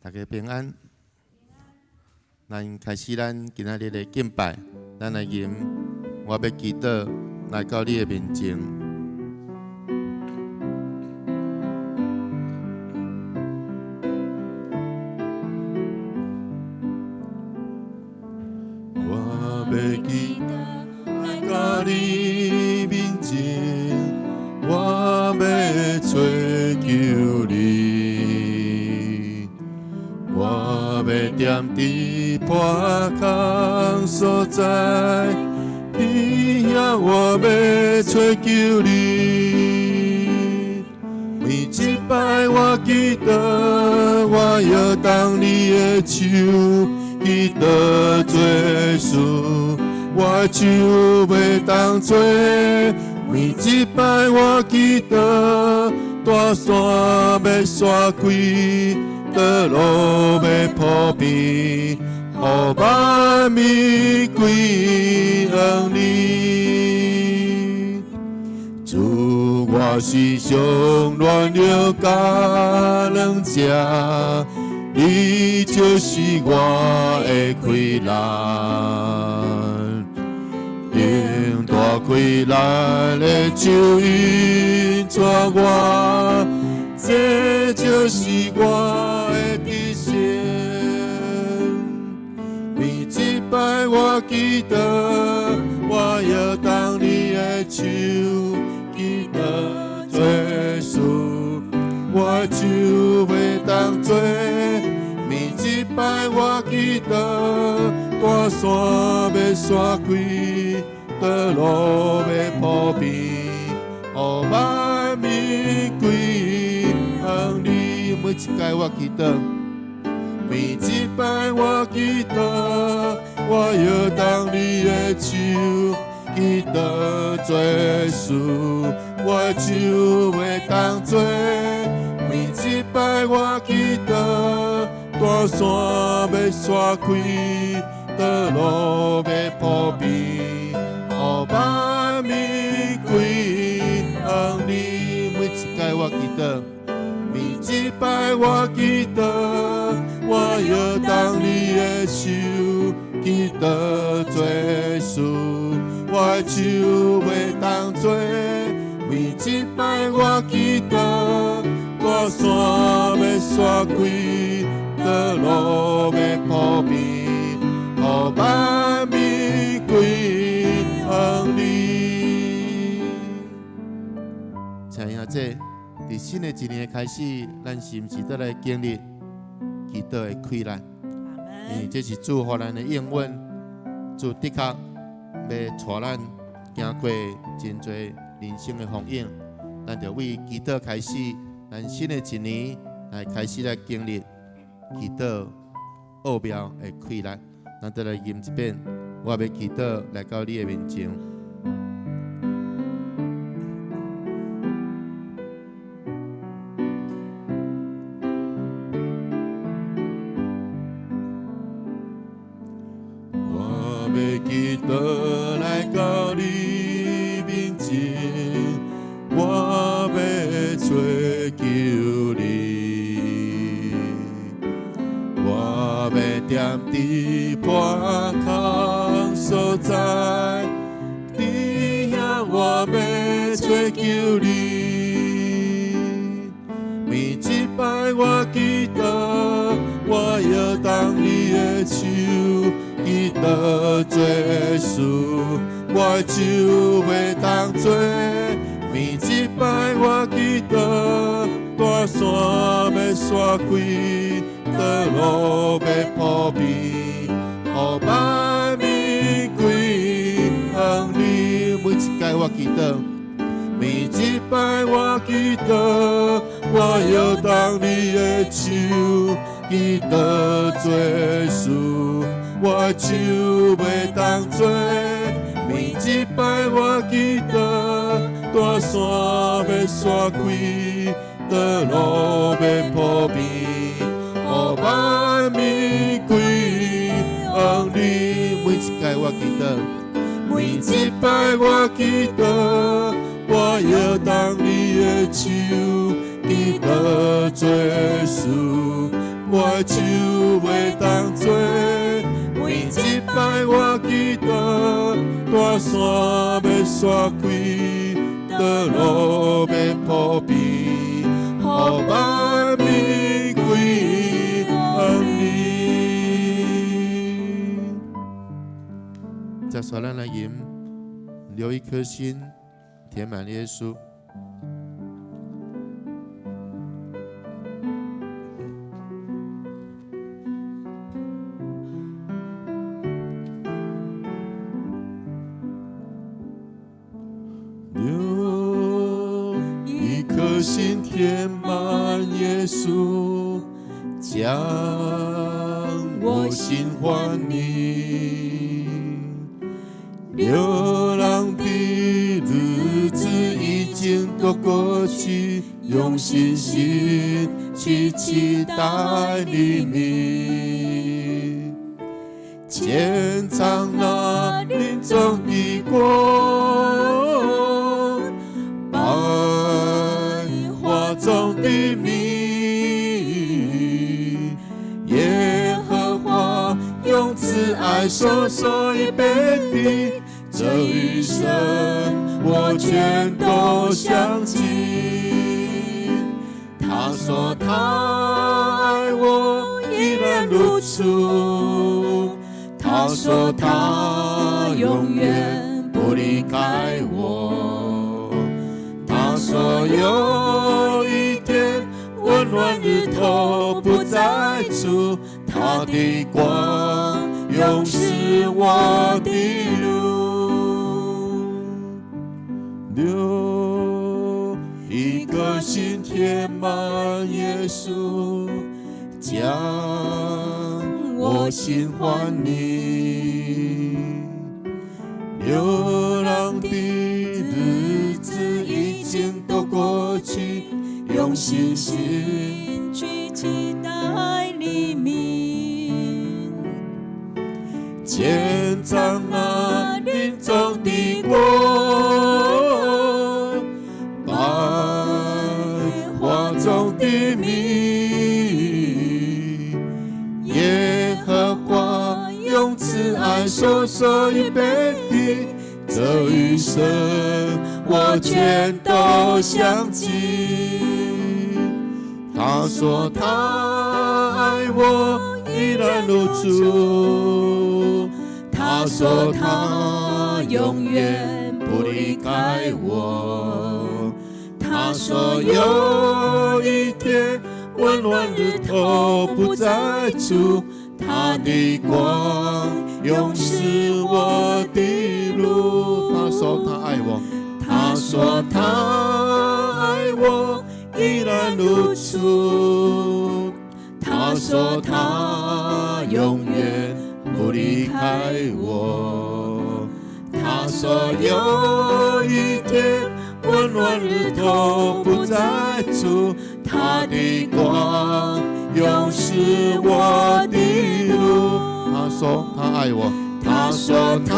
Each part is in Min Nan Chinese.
大家平安。咱開始咱今仔日的敬拜，咱來吟。我欲祈禱來到你的面前。我欲祈禱來到你面前，我欲揣求你，我欲踮佇破空所在，佇遐我欲揣求你。每一擺我祈禱，我搖動你的手，祈禱做事，我的手袂當做。每一擺我祈禱，大山欲散開，道路欲鋪平，予萬民歸向你。主，我是上軟弱佮軟者，你就是我的氣力。用大氣力的手引帶我，這就是我的得勝。每一擺我祈禱，我搖動你的手，祈禱做事，我的手袂當做。每一擺我祈禱，大山欲散開，道路欲鋪平，予萬民歸向你。每一擺我祈禱，每一擺我祈禱，我搖動你的手，祈禱做事，我的手袂當做。每一擺我祈禱，大山欲散開，道路欲鋪平，予萬民歸向你。每一擺我祈禱，每一擺我祈禱，我搖動你的手，祈禱做事，我的手袂當做。每一擺我祈禱，大山欲散開，道路欲鋪平，予萬民歸向你。親愛的兄弟，佇新的一年的開始，咱是毋是都來經歷祈禱的氣力？因為這是主予咱的應允，主的確欲帶咱行過真濟人生的風雨，咱就為祈禱開始，咱新的一年來開始來經歷祈禱奧妙的氣力。咱再來吟一遍，我欲祈禱來到你的面前。我欲祈禱來到你面前，我欲揣求你，我欲踮佇破空所在，佇遐我欲揣求你。每一擺我祈禱，我搖動你的手，祈禱做事，我的手袂當做。每一擺我祈禱，大山欲散開，道路欲鋪平，予萬民歸向你。每一擺我祈禱，每一擺我祈禱，我搖動你的手，祈禱做事，我的手袂當做。每一擺我祈禱，大山欲散開，道路欲鋪平，予萬民歸向你。每一擺我祈禱，每一擺我祈禱，我搖動你的手，祈禱做事，我的手袂當做。每一擺我祈禱，大山欲散開，道路欲鋪平，予萬民歸向你。在撒咱來吟，留一顆心，填滿耶穌。留一顆心填滿耶穌，將我心還你。流浪的日子已經都過去，用信心去期待黎明。潛藏那林中的光，百花中的蜜，耶和華用慈愛所預備的，這餘生我全都相信。他說他愛我，依然如初。他說他永遠不離開我。他說有一天溫暖日頭不再出，他的光永是我的路。留一顆心填滿耶穌，將我心還你。流浪的日子已經都過去，用信心去期待黎明。潛藏那林中的光，百花中的蜜，耶和華用慈愛所預備的，這餘生我全都相信。他說他愛我，依然如初。他說他永遠不離開我。他說有一天溫暖日頭不再出，他的光永是我的路。他說他愛我，他說他愛我，依然如初。他說他永遠不離開我。他說有一天溫暖日頭不再出，他的光永是我的路。他說他愛我，他說他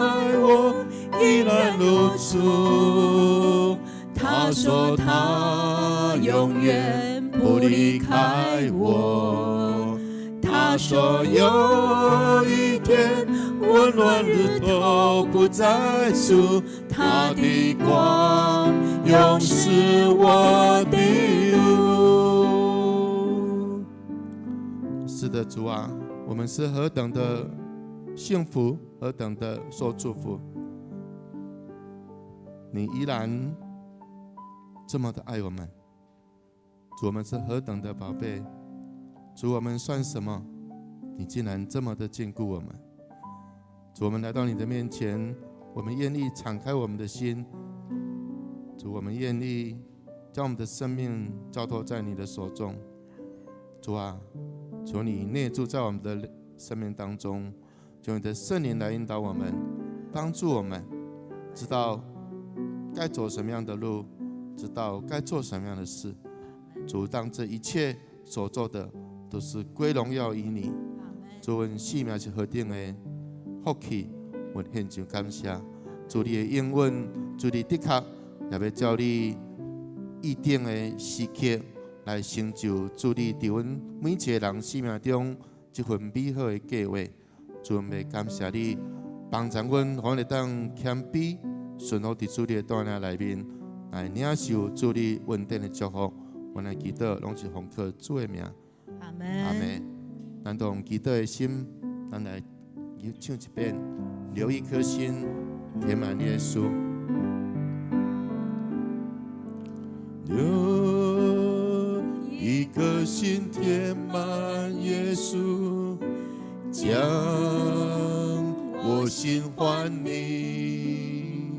愛我，依然如初。他說他永遠不離開我。他說有一天溫暖日頭不再出，他的光永是我的路。是的，主啊，我們是何等的幸福，何等的受祝福。你依然這麼的愛我們，主，我們是何等的寶貝，主，我們算什麼？你竟然這麼的眷顧我們。主，我們來到你的面前，我們願意敞開我們的心。主，我們願意將我們的生命交託在你的手中。主啊，求你內住在我們的生命當中，求你的聖靈來引導我們，幫助我們，知道該走什麼樣的路，知道該做什麼樣的事。主，當這一切所做的都是歸榮耀於你。主，阮生命是何等的福氣，阮獻上感謝。主你的應允，主你的確也欲照你預定的時刻來來成就主你佇阮每一个人生命中這份美好的計劃。主，阮欲感謝你，幫助阮，予阮會當謙卑，順服佇主你的帶領內面，來領受主你恩典的祝福。阮來祈禱，攏是奉靠主的名。阿門。阿門。咱都用祈禱的心，咱來唱一遍，留一顆心，填滿耶穌。留一顆心，填滿耶穌，將我心還你。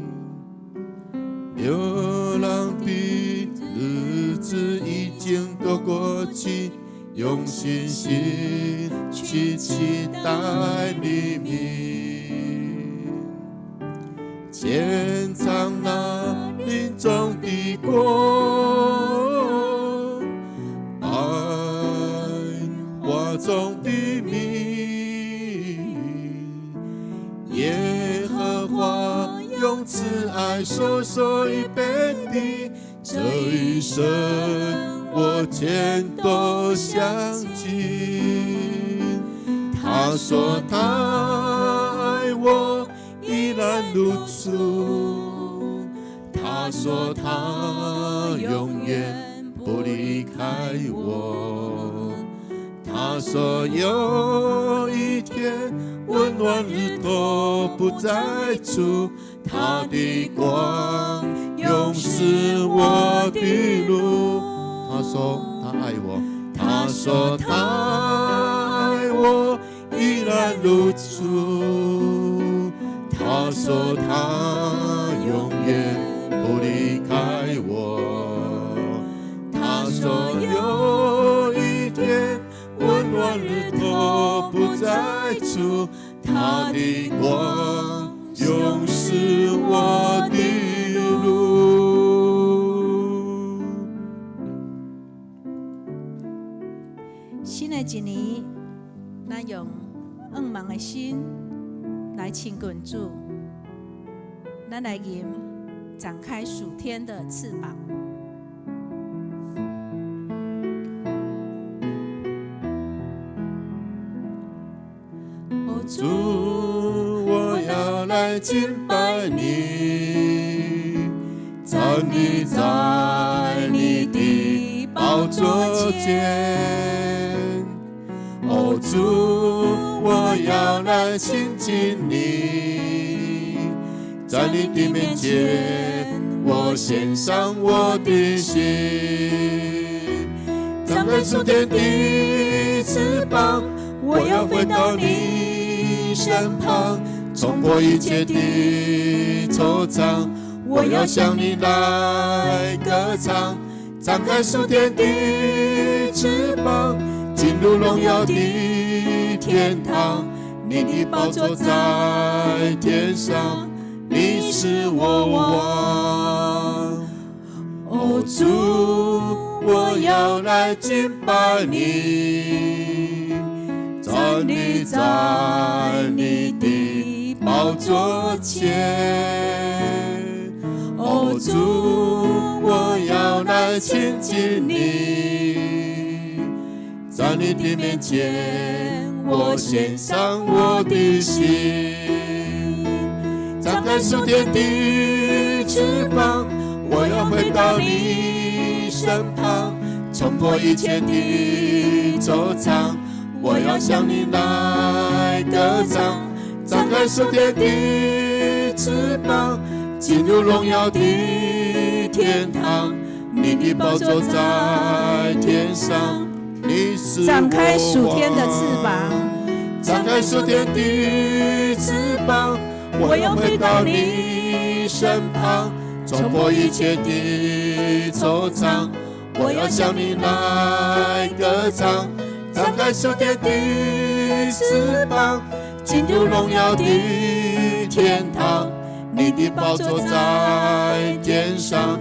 流浪的日子已經都過去，用信心去期待黎明，潛藏那林中的光，百花中的蜜，耶和華用慈愛說說預備的，這一生我全都相信。他說他愛我依然如初，他說他永遠不離開我。他說有一天溫暖日頭不再出，他的光永是我的路。他說他愛我，他說他愛我依然如初。他說他永遠不離開我。他說有一天溫暖日頭不再出，他的光永是我的路。新的一年，咱用向望的心來親近主，咱來吟展開屬天的翅膀。哦，主，我要來敬拜你，站立在你的寶座前。哦，主，我要來親近你，在你的面前，我獻上我的心，張開屬天的翅膀，我要飛到你身旁，衝破一切的惆悵，我要向你來歌唱，張開屬天的翅膀，進入榮耀的天堂，你的寶座在天上，你是我王。哦，主，我要來敬拜你，站立在你的寶座前。哦，主，我要來親近你，在你的面前，我獻上我的心，張開屬天的翅膀，我要回到你身旁，衝破一切的惆悵，我要向你來歌唱，張開屬天的翅膀，進入榮耀的天堂，你的寶座在天上，你是展開屬天的翅膀，張開屬天的翅膀，我要飛到你身旁，衝破一切的惆悵，我要向你來歌唱，張開屬天的翅膀，進入榮耀的天堂，你的寶座在天上，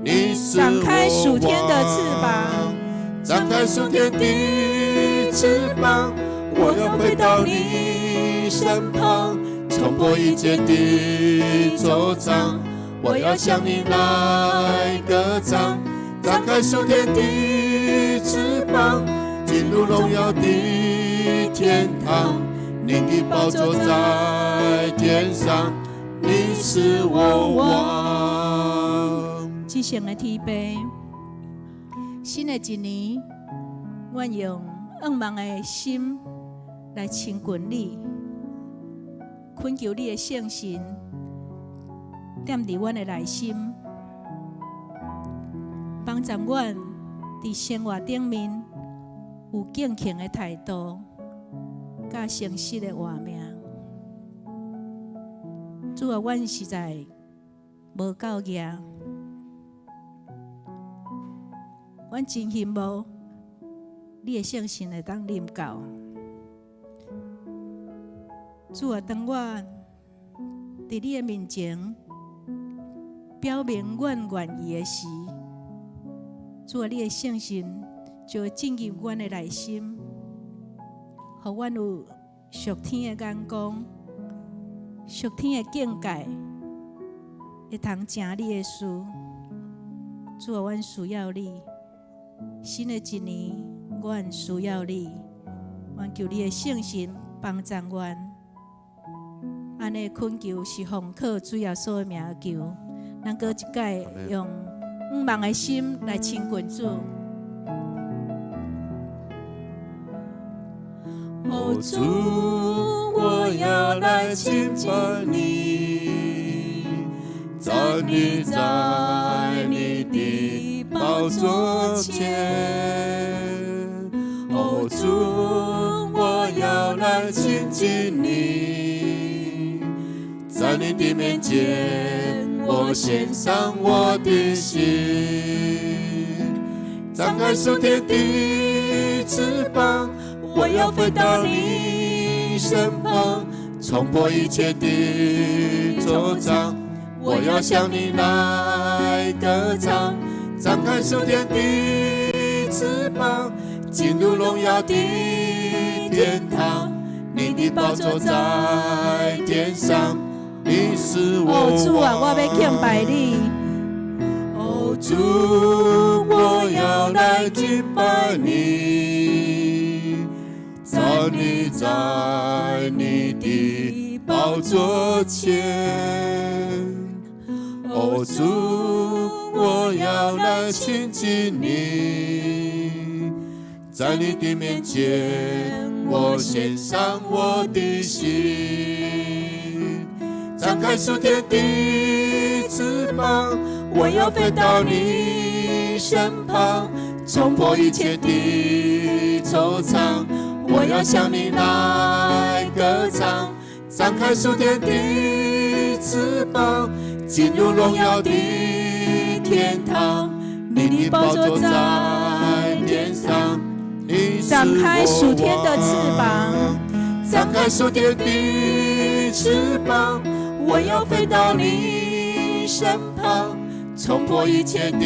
你是展開屬天的翅膀，張開屬天的翅膀，我要飛到你身旁，衝破一切的惆悵，我要向你來歌唱，張開屬天的翅膀，進入榮耀的天堂。你的寶座在天上，你是我王。至聖的天父，新的一年，阮用仰望的心來親近你，懇求你的聖神踮佇阮的內心，幫助阮佇生活頂面有敬虔的態度，佮誠實的活命。主啊，阮實在無夠額，阮真希望你的聖神會當臨到。主啊，當我佇你的面前表明阮願意的時，主啊，你的聖神就會進入阮的內心，予阮有屬天的眼光、屬天的境界，會通成你的事。主啊，阮需要你。新的一年，阮需要你。阮求你的聖神幫助阮。按呢懇求是奉靠主耶穌的名求。咱閣一擺用仰望的心來親近主。哦，主，我要來親近你，站立在你的寶座前。哦，主，我要來親近你，在你的面前，我獻上我的心，張開屬天的翅膀，我要飛到你身旁，衝破一切的阻障，我要向你來歌唱，張開屬天的翅膀，進入榮耀的天堂。你的寶座在天上，你是我哦，主啊，我欲敬拜你。哦，主，我要來敬拜你，站立在你的寶座前。哦，主，我要來親近你，在你的面前，我獻上我的心，張開屬天的翅膀，我要飛到你身旁，衝破一切的惆悵，我要向你來歌唱，張開屬天的翅膀，進入榮耀的天堂。你的寶座在天上，你是展開屬天的翅膀，張開屬天的翅膀，我要飛到你身旁，衝破一切的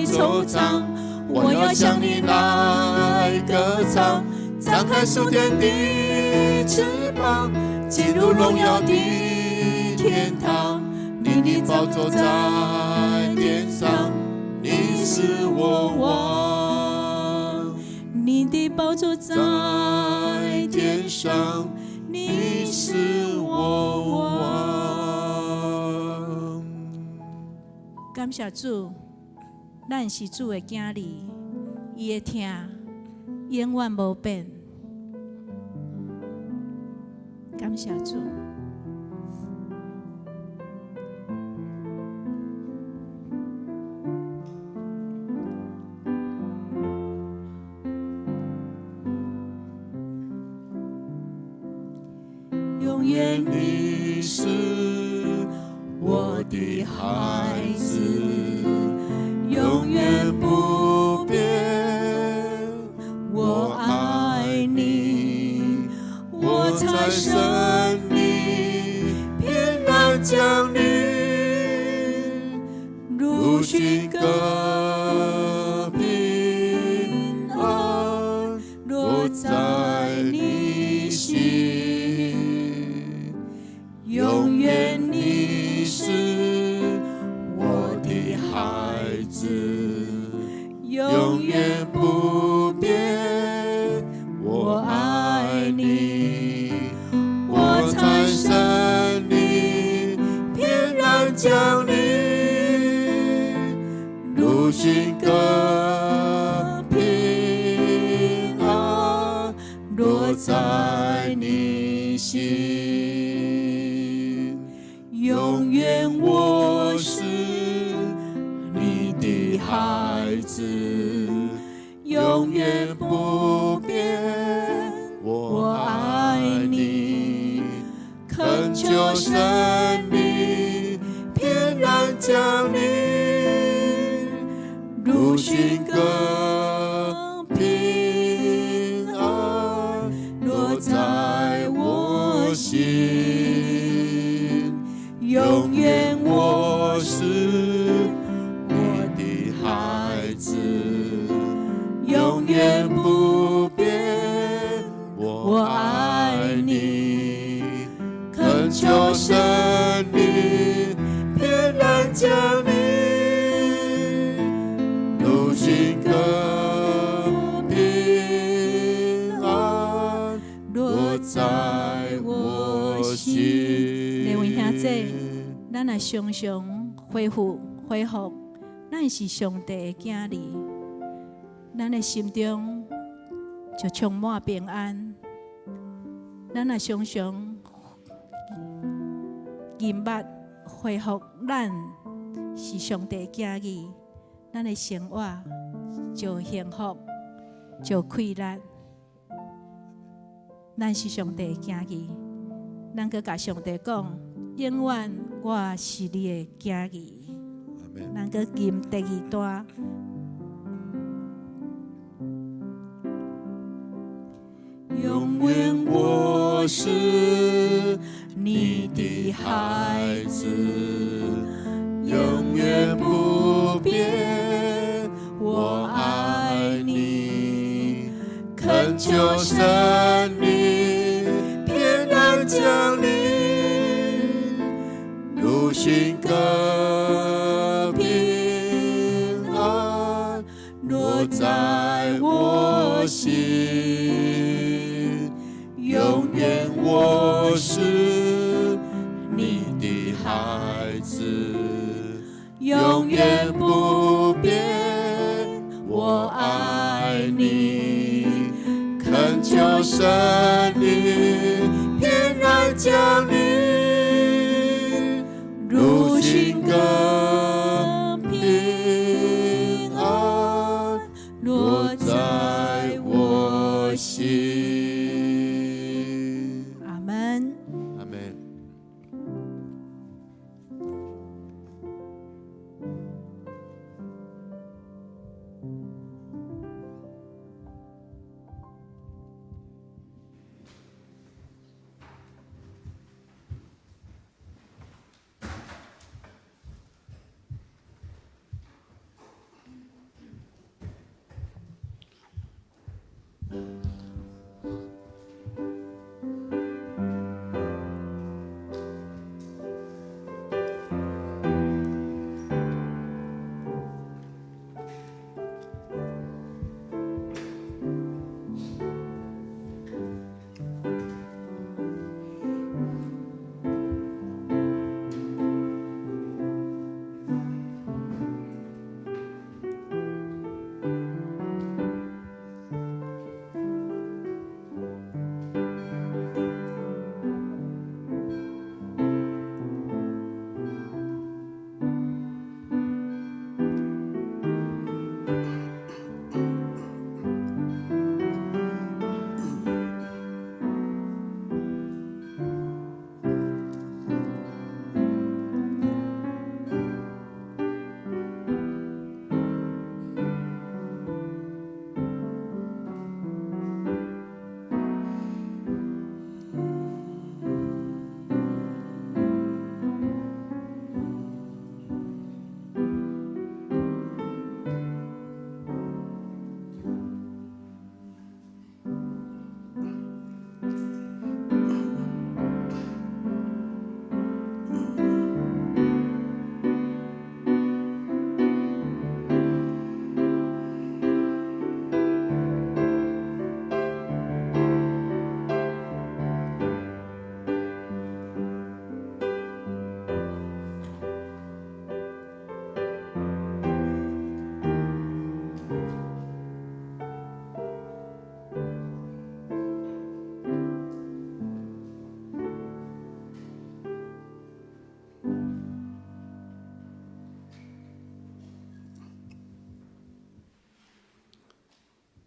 惆悵，我要向你來歌唱，張開屬天的翅膀，進入榮耀的天堂。你的寶座在天上，你是我王。你的寶座在在天上，你是我王。感謝主，咱是主的囝兒，伊的疼永遠無變。感謝主。永遠你是我的孩子，永遠不變。我愛你，我在神裡平安降臨，如尋歌平安落在你心。永遠你是我的孩子，如新歌平安落在你心，永遠我是你的孩子，永遠不變，我愛你，懇求聖靈翩然降臨，如新歌平安落在我心，永遠我是你的孩子，永遠不變，我愛你，懇求聖靈翩然降臨，如新歌平安落在我心。各位兄弟，咱若常常恢復，咱是上帝的囝兒，咱的心中就充滿平安。咱若常常認捌恢復，咱是上帝的囝兒，咱的生活就幸福，就快樂。咱是上帝的囝兒，咱閣共上帝講，永遠我是你的囝兒。咱閣吟第二段。永遠我是你的孩子，永遠不變，我愛你，懇求聖靈翩然降臨，如新歌平安落在我心，永遠我是你的孩子，永遠不變，我愛你，懇求聖靈翩然降臨，如新歌平安落在我心。阿門。阿門。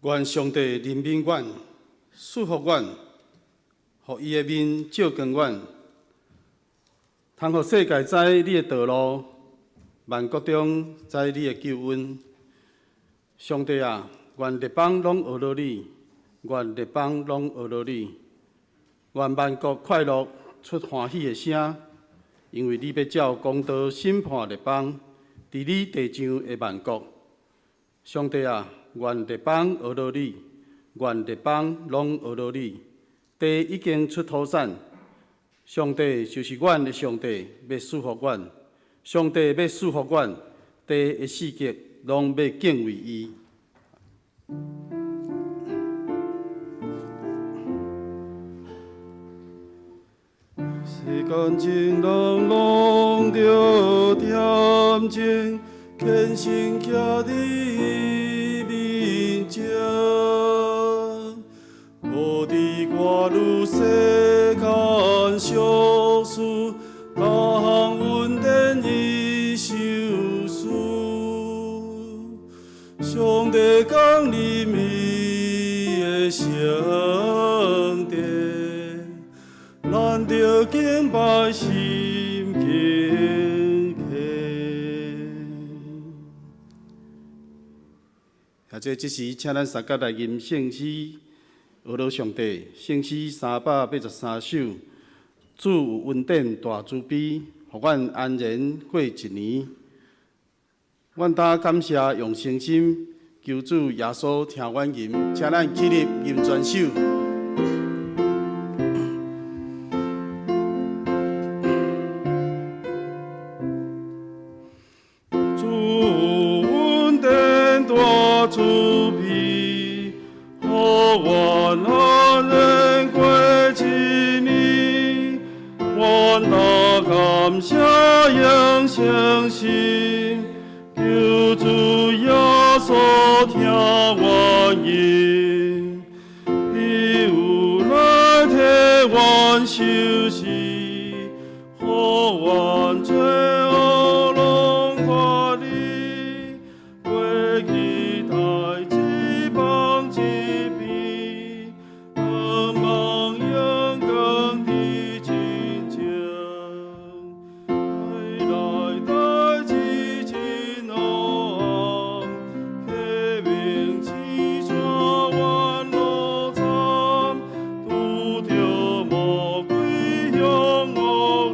願上帝憐憫阮，賜福阮，予伊的面照光阮，通予世界知你的道路，萬國中知你的救恩。上帝啊，願列邦攏學著你，願列邦攏學著你，願萬國快樂出歡喜的聲，因為你欲照公道審判列邦，治理地上的萬國。上帝啊，願列邦學著你，願列邦攏學著你。地已經出土產，上帝就是阮的上帝，欲賜福阮。上帝欲賜福阮，地的四極攏欲敬畏伊。世間情人攏著恬靜，虔誠徛佇伊面前。無治掛慮世間俗事，逐項恩典伊賞賜。上帝降臨伊的聖殿，咱著敬拜心敬虔。或者這時，請咱三甲來吟聖詩，呵咾上帝，聖詩383首。主有恩典大慈悲，予阮安然過一年。阮當感謝用誠心求主耶穌聽阮吟，請咱起立吟全首。主有恩典大慈悲，予阮安然過一年。阮當感謝用誠心，求主耶穌聽阮吟。你有來替阮受死，予阮罪惡攏脫離。過去代誌放一邊，盼望勇敢的親情，未來代誌真黑暗，黑明刺穿阮路慘，拄著魔鬼向惡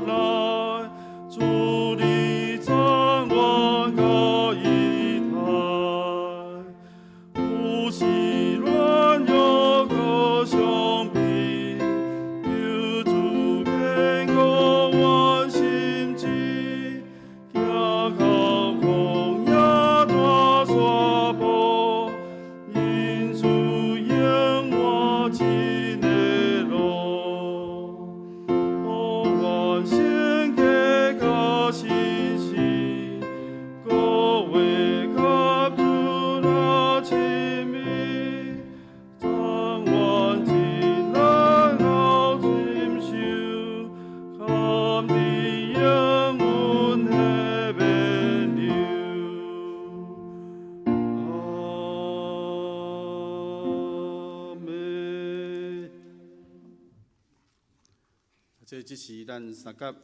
來，主你讚阮佮伊抬，有時軟弱可相比，求主堅固阮心志，行到曠野大山坡，因主引我真的路，予阮性格較信實，閣會佮主若親密，讚阮真難熬忍受，堪佇永恩的源流。阿們。這只是咱三甲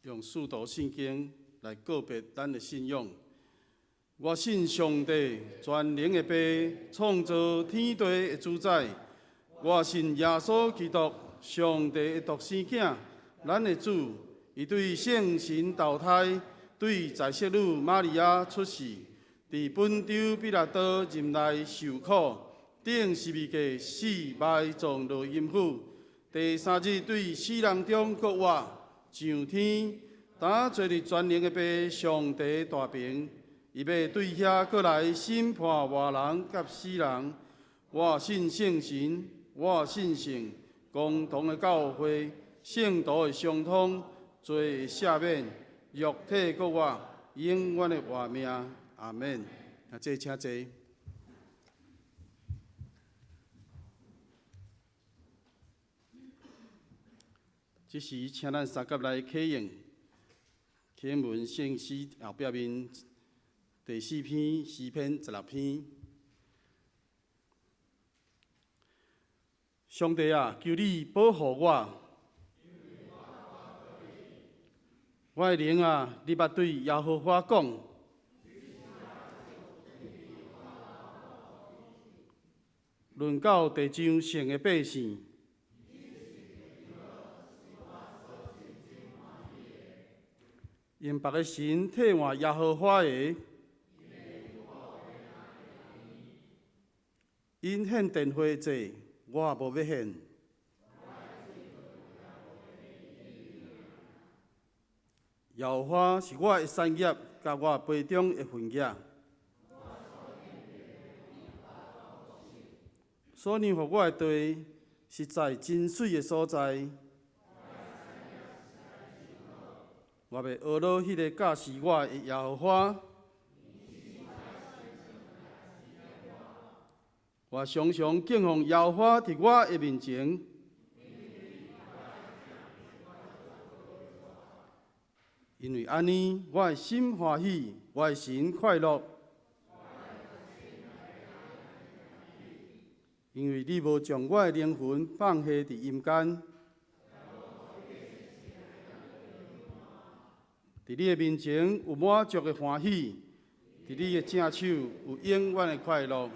用使徒信經來告別咱的信仰。我信上帝全能的父，創造天地的主宰。我信耶穌基督，上帝的獨生囝，咱的主。伊對聖神投胎，對在聖女瑪利亞出世，佇本丟彼拉多任內受苦，釘十字架死埋葬落陰府。第三日對死人中復活，上天，擔坐佇全能的父上帝大爿，伊欲對遐閣來審判活人佮死人。我信聖神，我信聖公同的教會，聖徒的相通，罪的赦免，肉體復活，永遠的活命。阿們。啊，這請坐。這時，請咱三甲來啟用啟文聖詩後壁面第四篇詩篇16篇。上帝啊，求你保護我。我的靈啊，你捌對耶和華講。論到地上聖的百姓，用別个神替換耶和華的，𪜶獻電火祭，我也無欲獻。耶和華是我的產業，佮我杯中的份額。所讓予我的地，實在真媠的所在。我欲呵咾彼个教示我的耶和華。我常常敬奉耶和華佇我的面前，因為按呢，我的心歡喜，我的神快樂。因為你無將我的靈魂放下佇陰間，佇你的面前有滿足的歡喜，佇你的正手有永遠的快樂。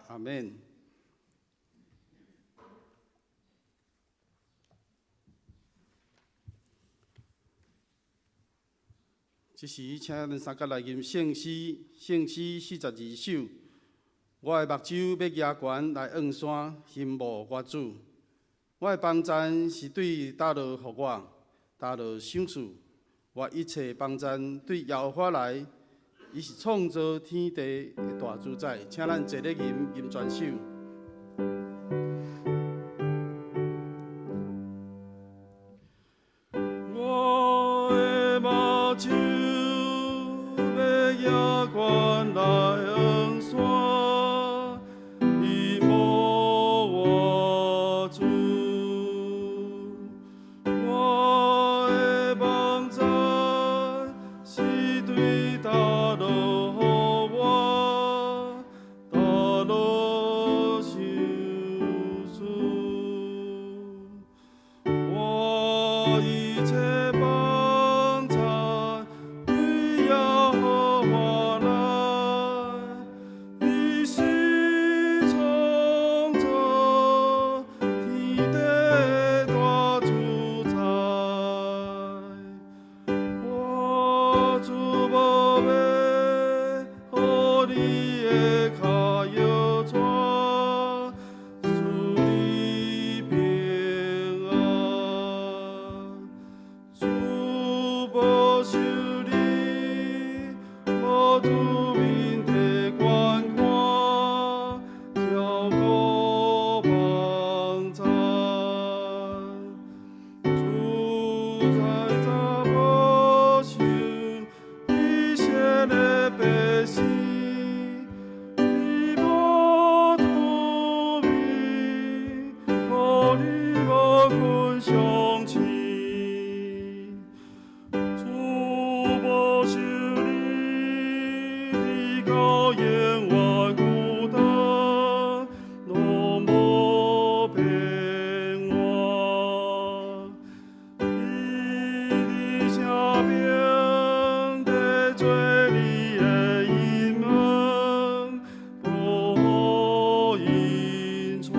阿們。這時，請咱三甲來吟聖詩，聖詩42首。我的目睭欲舉懸來向山，欣慕我主。我的幫贊是對佗落予我，佗落賞賜。我一切幫贊對耶和華來，伊是創造天地的大主宰。請咱齊咧吟吟全首。我的目睭欲舉懸來向山，欣慕我主。我的幫贊是對佗落予我，佗落賞賜。我一切幫贊對耶和華來，伊是創造天地的大主宰。我主無欲予你的跤搖逝，賜你平安。主保守你，無拄面的觀看，照顧幫贊。主在早保守以色列百姓，伊無拄眠，予你無睏相飼。主保守你，直到永遠久長，攏無變換。伊佇聖邊地做你的陰門，保護引帶。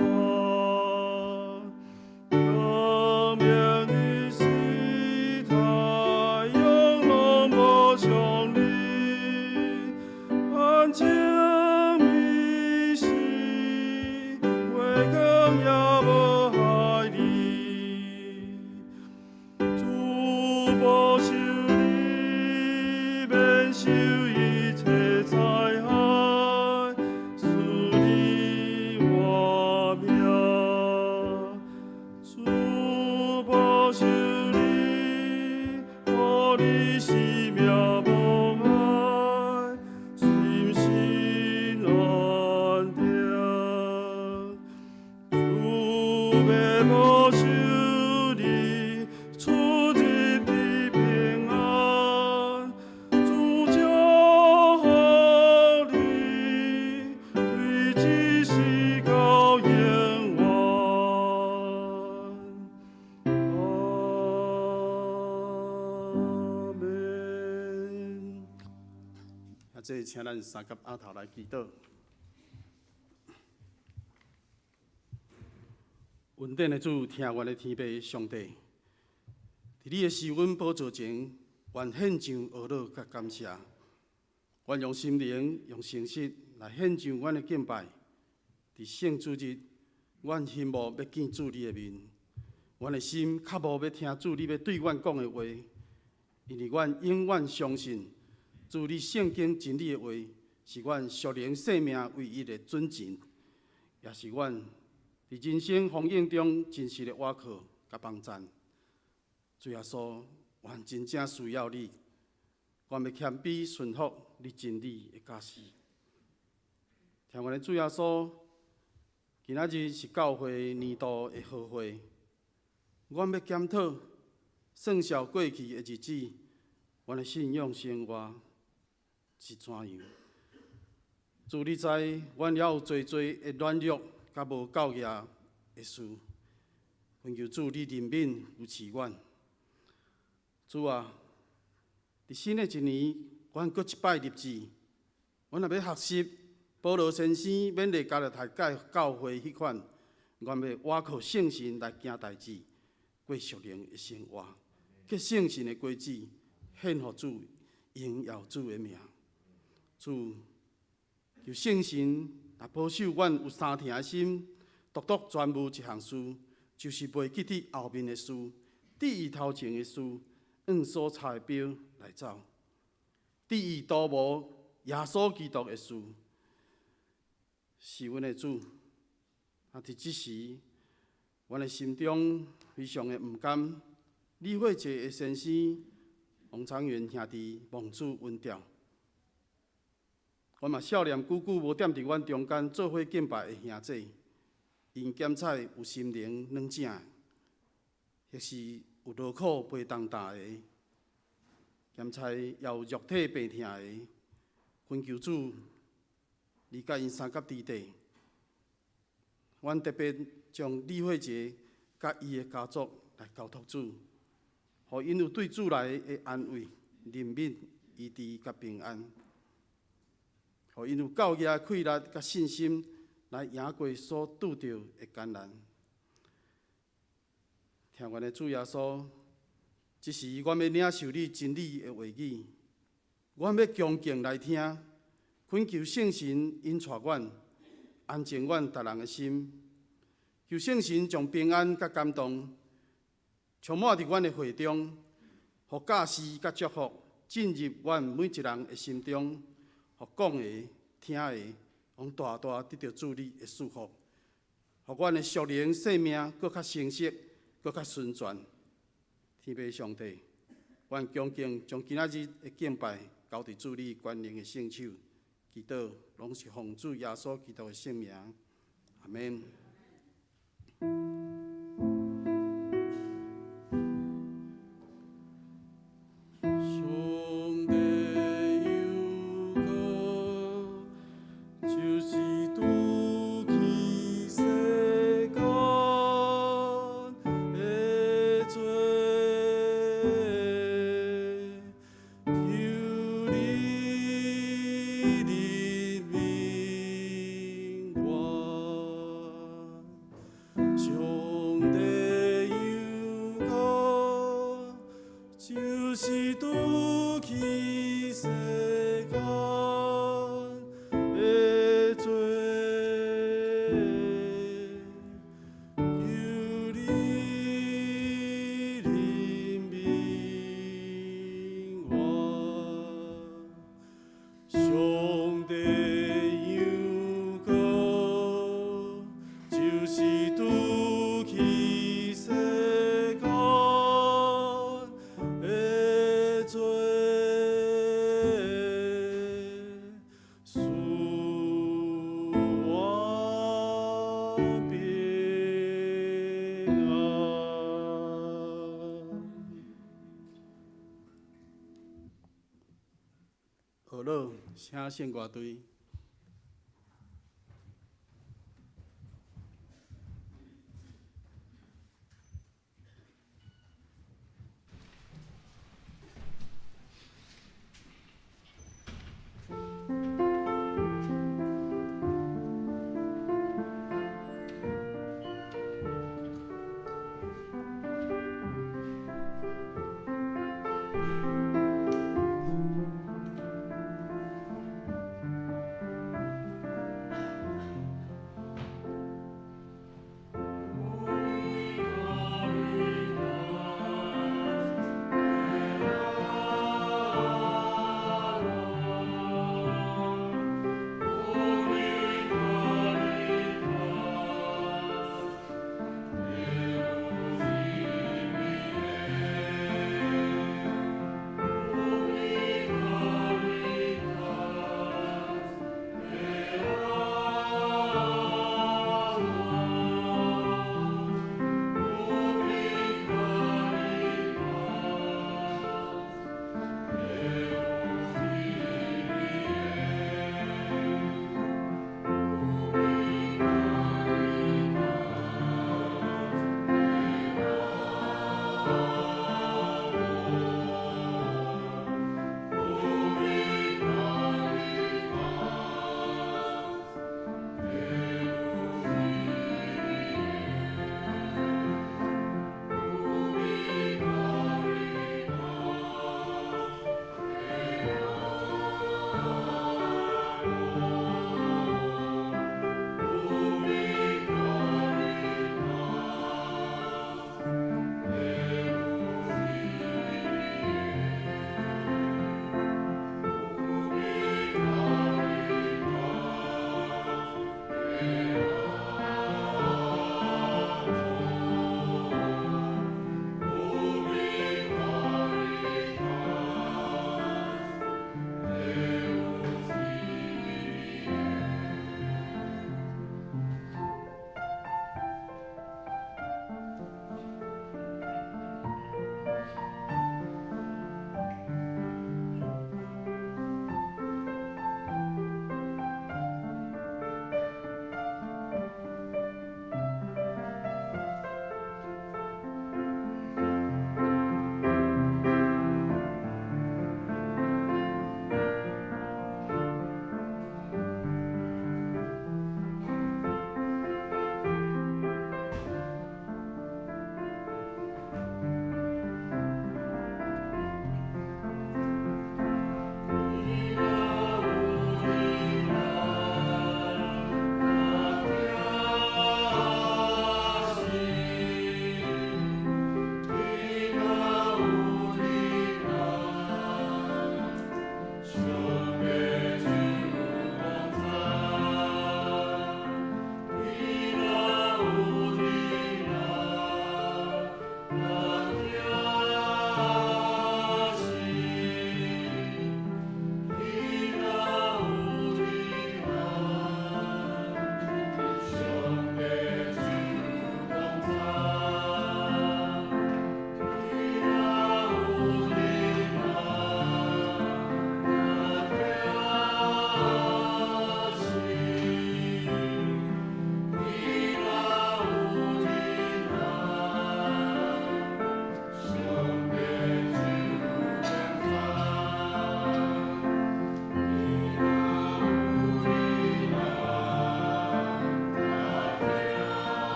光明日時，太陽攏無傷你，安靜暝時，月光也無害你。主保守你，免受一切災害，賜你活命。主保守你，予你性命無礙，心神安定。主欲保守你，出入佇平安，主祝福你，對這世到永遠。這請咱三佮阿頭來祈禱。恩典的主，疼阮的天父上帝，佇你的施恩寶座前，願獻上呵咾佮感謝。願用心靈、用誠實來獻上阮的敬拜。佇聖主日，阮欣慕欲見主你的面，阮的心渴慕欲聽主你欲對阮講的話，因為阮永遠相信主你聖經真理的話是阮屬靈生命唯一的準繩，也是阮佇人生風雨中真實的倚靠佮幫贊。主耶穌，阮真正需要你，阮欲謙卑順服你真理的教示。疼阮的主耶穌，今仔日是教會年度的賀會，阮欲檢討算數過去的日子，阮的信仰生活是怎樣？主你知，阮猶有濟濟的軟弱佮無夠額的事，懇求主你憐憫扶持阮。主啊，佇新的一年，阮閣一擺立志，阮若欲學習保羅先生勉勵加拉太教會彼款，阮欲倚靠聖神來行代誌，過屬靈的生活，結聖神的果子，獻予主，榮耀主的名。主，求聖神來保守阮有相疼的心，獨獨專務一項事，就是袂記佇後面的事，佇伊頭前的事，按所差的標來走，佇伊圖謀耶穌基督的事，是阮的主。啊，佇這時，阮的心中非常的毋甘。李慧杰的先生王長元兄弟蒙主恩召，阮嘛少年久久無踮佇阮中間做伙敬拜的兄姊，𪜶檢採有心靈軟正，或是有勞苦背重擔的，檢採也有肉體病疼的，懇求主，你佮𪜶相佮佇底。阮特別將李慧杰佮伊的家族來交託主，予𪜶有對主來的安慰、憐憫、醫治佮平安，予𪜶有夠額的氣力佮信心來贏過所拄著的艱難。疼阮的主耶穌，這時阮欲領受你真理的話語，阮欲恭敬來聽，懇求聖神引帶阮，安靜阮逐人的心，求聖神將平安佮感動充滿佇阮的會中，予教示佮祝福進入阮每一人的心中，予講的、聽的，攏大大得著主你的祝福，予阮的屬靈生命閣較成熟，閣較純全。天父上帝，阮恭敬將今仔日的敬拜交佇主你權能的聖手，祈禱攏是奉主耶穌基督的聖名，阿們。上帝有歌，就是拄起世間的罪，求你憐憫我。上帝有歌，就是拄起世間的罪，求你憐憫我。上帝有歌，就是拄起世間的罪，賜我平安。呵咾，請聖歌隊。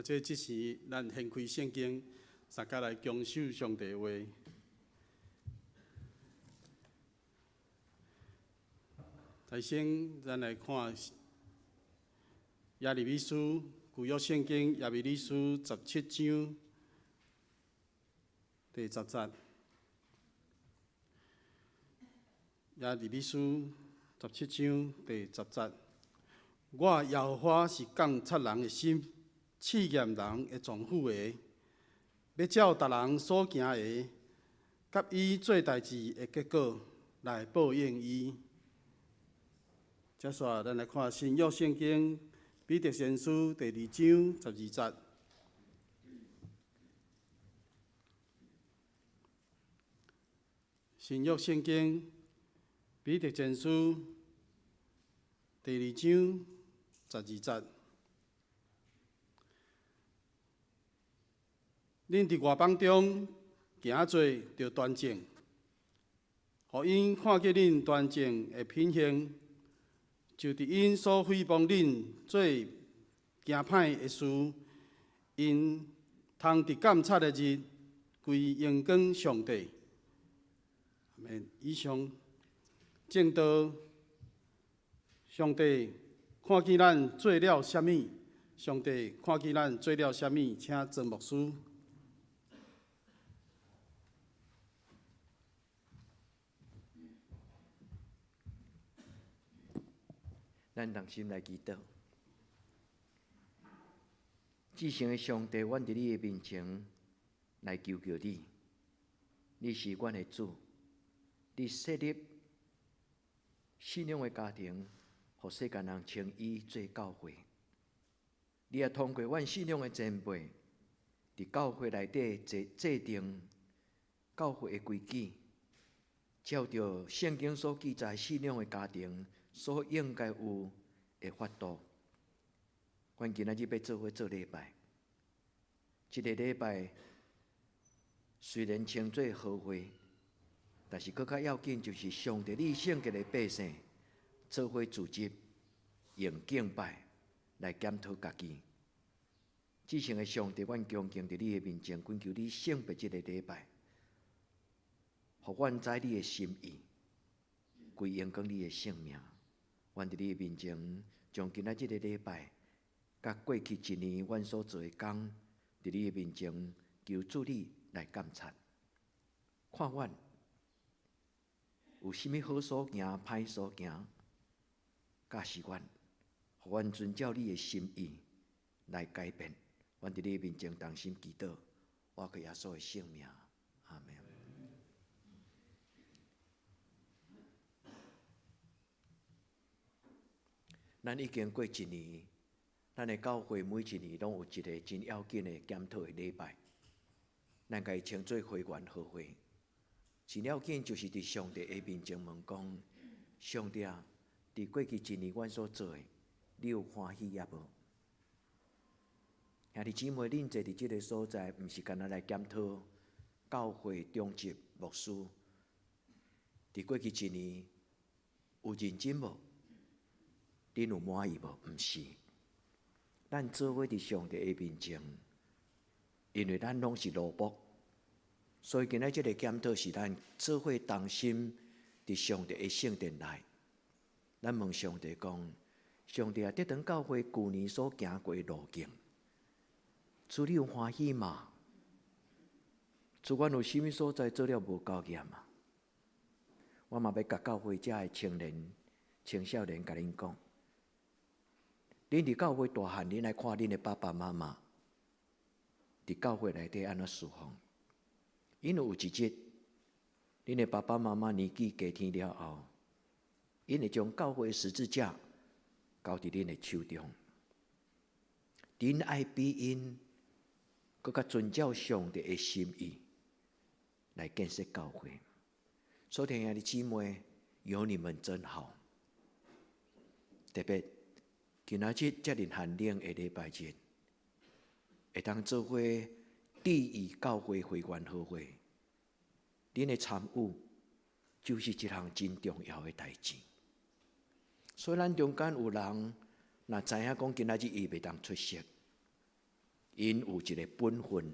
啊，這這時咱掀開聖經，大家來恭守上帝話。首先，咱來看耶利米書舊約聖經耶利米書十七章第十節。耶利米書十七章第十節，我耶和華是鑒察人的心，試驗人的臟腑的，欲照逐人所行的，佮伊做代誌的結果來報應伊。接續來，咱來看新約聖經彼得前書第二章十二節。新約聖經彼得前書第二章十二節。恁佇外邦中行做著端正，予𪜶看見恁端正的品行，就佇𪜶所誹謗恁做行歹的事，𪜶通佇監察的日歸榮光上帝。阿們。以上證道，上帝看見咱做了啥物？上帝看見咱做了啥物？請曾牧師。咱同心來祈禱，至聖的上帝，阮佇你的面前來求求你，你是阮的主，你設立信仰的家庭，予世間人稱伊做教會。你也通過阮信仰的前輩，佇教會內底制定教會的規矩，照著聖經所記載信仰的家庭所應該有的法度。阮今仔日欲做伙做禮拜，這个禮拜雖然稱做和會，但是閣較要緊就是上帝你聖潔的百姓做伙組織，用敬拜來檢討家己。至聖的上帝，阮恭敬佇你的面前，懇求你聖別這个禮拜，予阮知你的心意，歸榮光你的聖名。阮佇你的面前，將今仔這个禮拜，佮過去一年阮所做的工，佇你的面前求主你來監察，看阮有啥物好所行、歹所行，教示阮，予阮遵照你的心意來改變。阮佇你的面前同心祈禱，倚靠耶穌的聖名，阿們。咱已經過一年，咱的教會每一年攏有一个真要緊的檢討的禮拜，咱共伊稱做會員和會。真要緊就是佇上帝的面前問講：上帝啊，佇過去一年阮所做的，你有歡喜抑無？兄弟姊妹，恁坐佇這个所在，毋是干焦來檢討教會長執牧師佇過去一年有認真無？恁有滿意無？毋是，咱做伙佇上帝的面前，因為咱攏是奴僕，所以今仔這个檢討是咱做伙同心佇上帝的聖殿內，咱問上帝講：上帝啊，這堂教會舊年所行過的路徑，主你有歡喜嗎？主，阮有啥物所在做了無夠驗嗎？我嘛欲共教會遮的青年、青少年共恁講。恁佇教會大漢，恁來看恁的爸爸媽媽佇教會內底按怎侍奉。因為有一日，恁的爸爸媽媽年紀加添了後，𪜶會將教會的十字架交佇恁的手中。恁愛比𪜶閣較遵照上帝的心意來建設教會。所以，兄弟姊妹，有你們真好，特別。今仔日遮爾寒冷的禮拜日，會當做伙致意教會會員和會，恁的參與就是一項真重要的代誌。所以，咱中間有人若知影講今仔日伊袂當出席， 𪜶有一个本分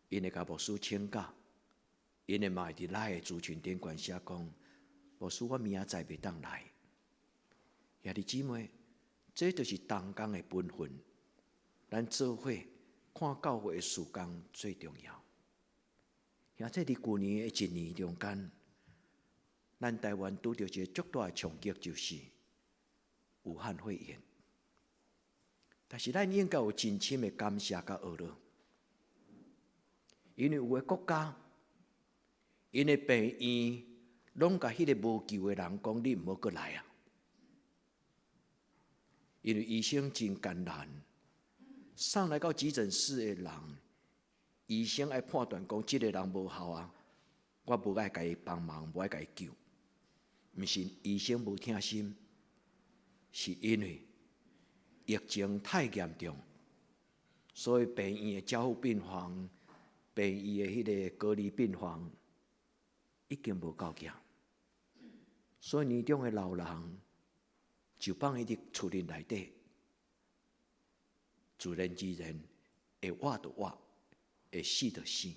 ，𪜶會共牧師請假，𪜶會嘛會佇咱的資訊頂懸寫講，牧師我明仔載袂當來。兄弟姊妹，這就是同工的本分。咱做伙看教會的事工最重要。兄弟，佇舊年的一年中間，咱台灣拄著一個足大的衝擊，就是武漢肺炎。但是咱應該有真深的感謝佮學樂，因為有的國家，𪜶的病院攏共彼个無救的人講：你毋好閣來啊！因為醫生真艱難，送來到急診室的人，醫生愛判斷講，這个人無效啊，我無愛共伊幫忙，無愛共伊救。毋是醫生無疼心，是因為疫情太嚴重，所以病院的加護病房、病院的彼个隔離病房已經無夠額，所以年長的老人就放伊佇厝裡內底，自然自然會活就活，會死就死。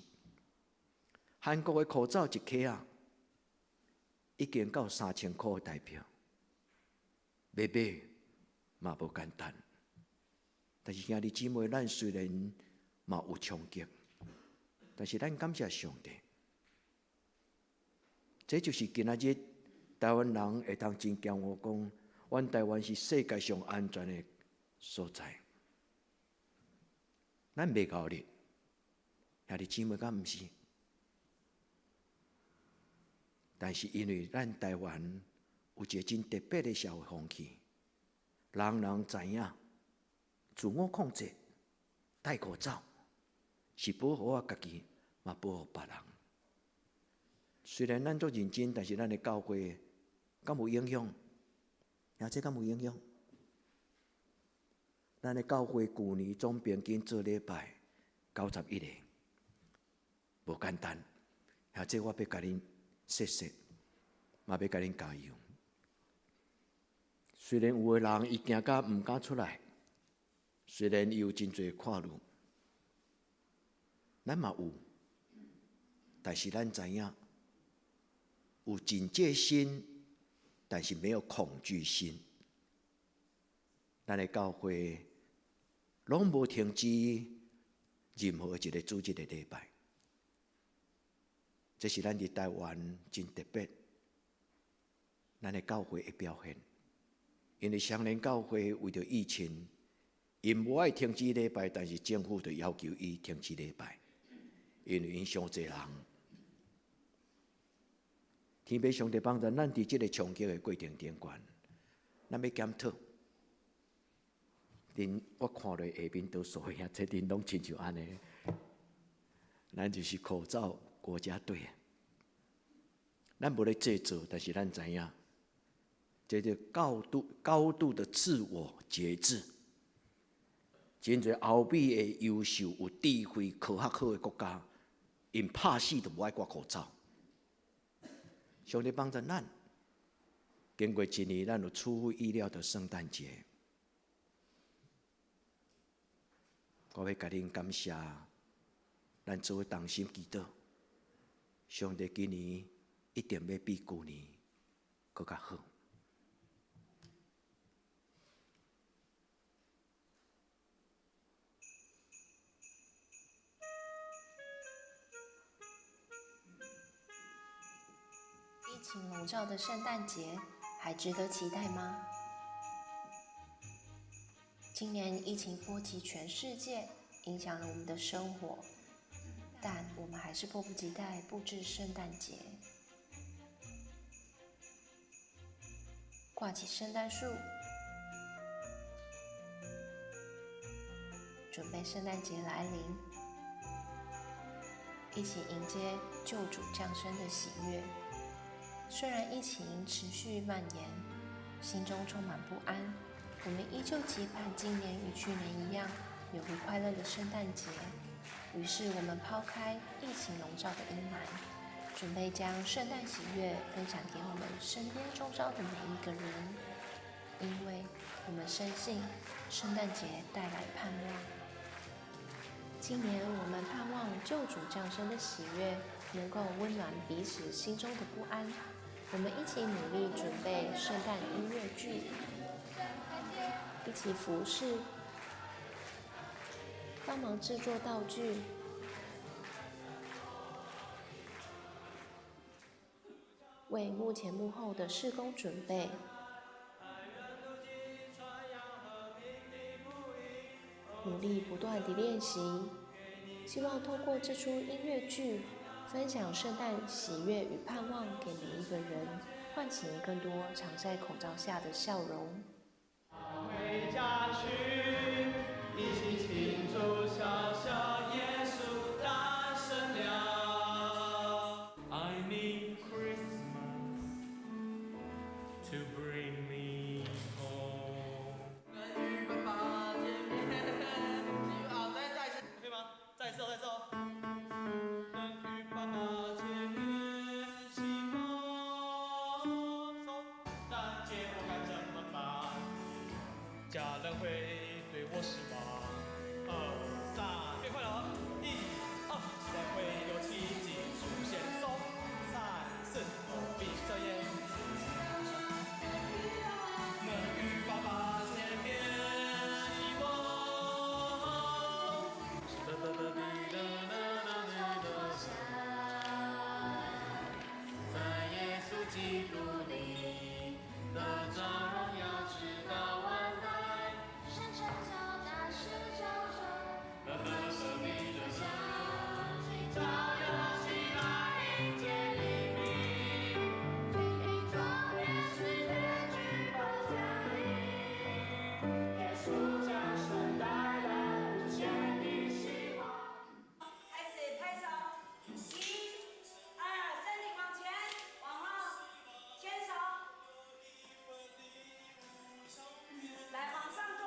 韓國的口罩一盒仔，已經到3000箍台幣，欲買嘛無簡單。但是兄弟姊妹，咱雖然嘛有衝擊，但是咱感謝上帝，這就是今仔日台灣人會當真驕傲講，阮台灣是世界上安全的所在。咱袂𠢕咧，兄弟姊妹敢毋是？但是因為咱台灣有一個真特別的社會風氣，人人知影自我控制、戴口罩是保護我家己，嘛保護別人。雖然咱足認真，但是咱的教會敢有影響？兄這敢有影響？咱的教會舊年總平均做禮拜91個，無簡單。兄這我欲共恁說說，嘛欲共恁加油。雖然有的人伊驚甲毋敢出來，雖然伊有真濟顧慮，咱嘛有，但是咱知影有警戒心，但是沒有恐懼心。咱的教會攏無停止任何一個主日的禮拜，這是咱佇台灣真特別，咱的教會的表現。因為雙連教會為著疫情，𪜶無愛停止禮拜，但是政府就要求伊停止禮拜，因為𪜶傷濟人。天父上帝幫助咱佇這个衝擊的過程頂懸，咱欲檢討。恁我看落下面多數兄弟恁攏親像按呢，咱就是口罩國家隊。咱無咧製造，但是咱知影，這個高度高度的自我節制。真濟歐美的優秀、有智慧、科學好的國家，𪜶拍死都無愛掛口罩。上帝幫助咱，經過一年，咱有出乎意料的聖誕節。我欲共恁感謝，咱做伙同心祈禱，上帝今年一定欲比舊年閣較好。疫情籠罩的聖誕節還值得期待嗎？今年疫情波及全世界，影響了我們的生活，但我們還是迫不及待布置聖誕節，掛起聖誕樹，準備聖誕節來臨，一起迎接救主降生的喜悅。雖然疫情持續蔓延，心中充滿不安，我們依舊期盼今年與去年一樣，有個快樂的聖誕節。於是我們拋開疫情籠罩的陰霾，準備將聖誕喜悅分享給我們身邊周遭的每一個人，因為我們深信聖誕節帶來盼望。今年我們盼望救主降生的喜悅能夠溫暖彼此心中的不安。我們一起努力準備聖誕音樂劇，一起服侍，幫忙製作道具，為幕前幕後的事工準備。努力不斷地練習，希望透過這齣音樂劇，分享聖誕喜悅與盼望給每一個人，喚醒更多藏在口罩下的笑容。回家去，一起慶祝小小耶穌誕生了。I need Christmas to bring me home。能與爸爸見面，好，再再一次，可以嗎？再一次哦，再一次哦。能與爸爸見面，希望聖誕節我該怎麼辦？家人會對我失望。二三，變快了哦！一、二，期待會有奇蹟出現。三、四，我閉上眼。能與爸爸見面，希望。噠噠噠滴噠噠噠滴噠。在耶穌基督裡得著榮耀，直到萬代。神成就大事救主，滿心的相信，照耀起來迎接黎明。記憶中耶穌的巨寶降臨，耶穌降生帶來無限的希望。開始拍手，一、二，身體往前，往後，牽手，來往上拖，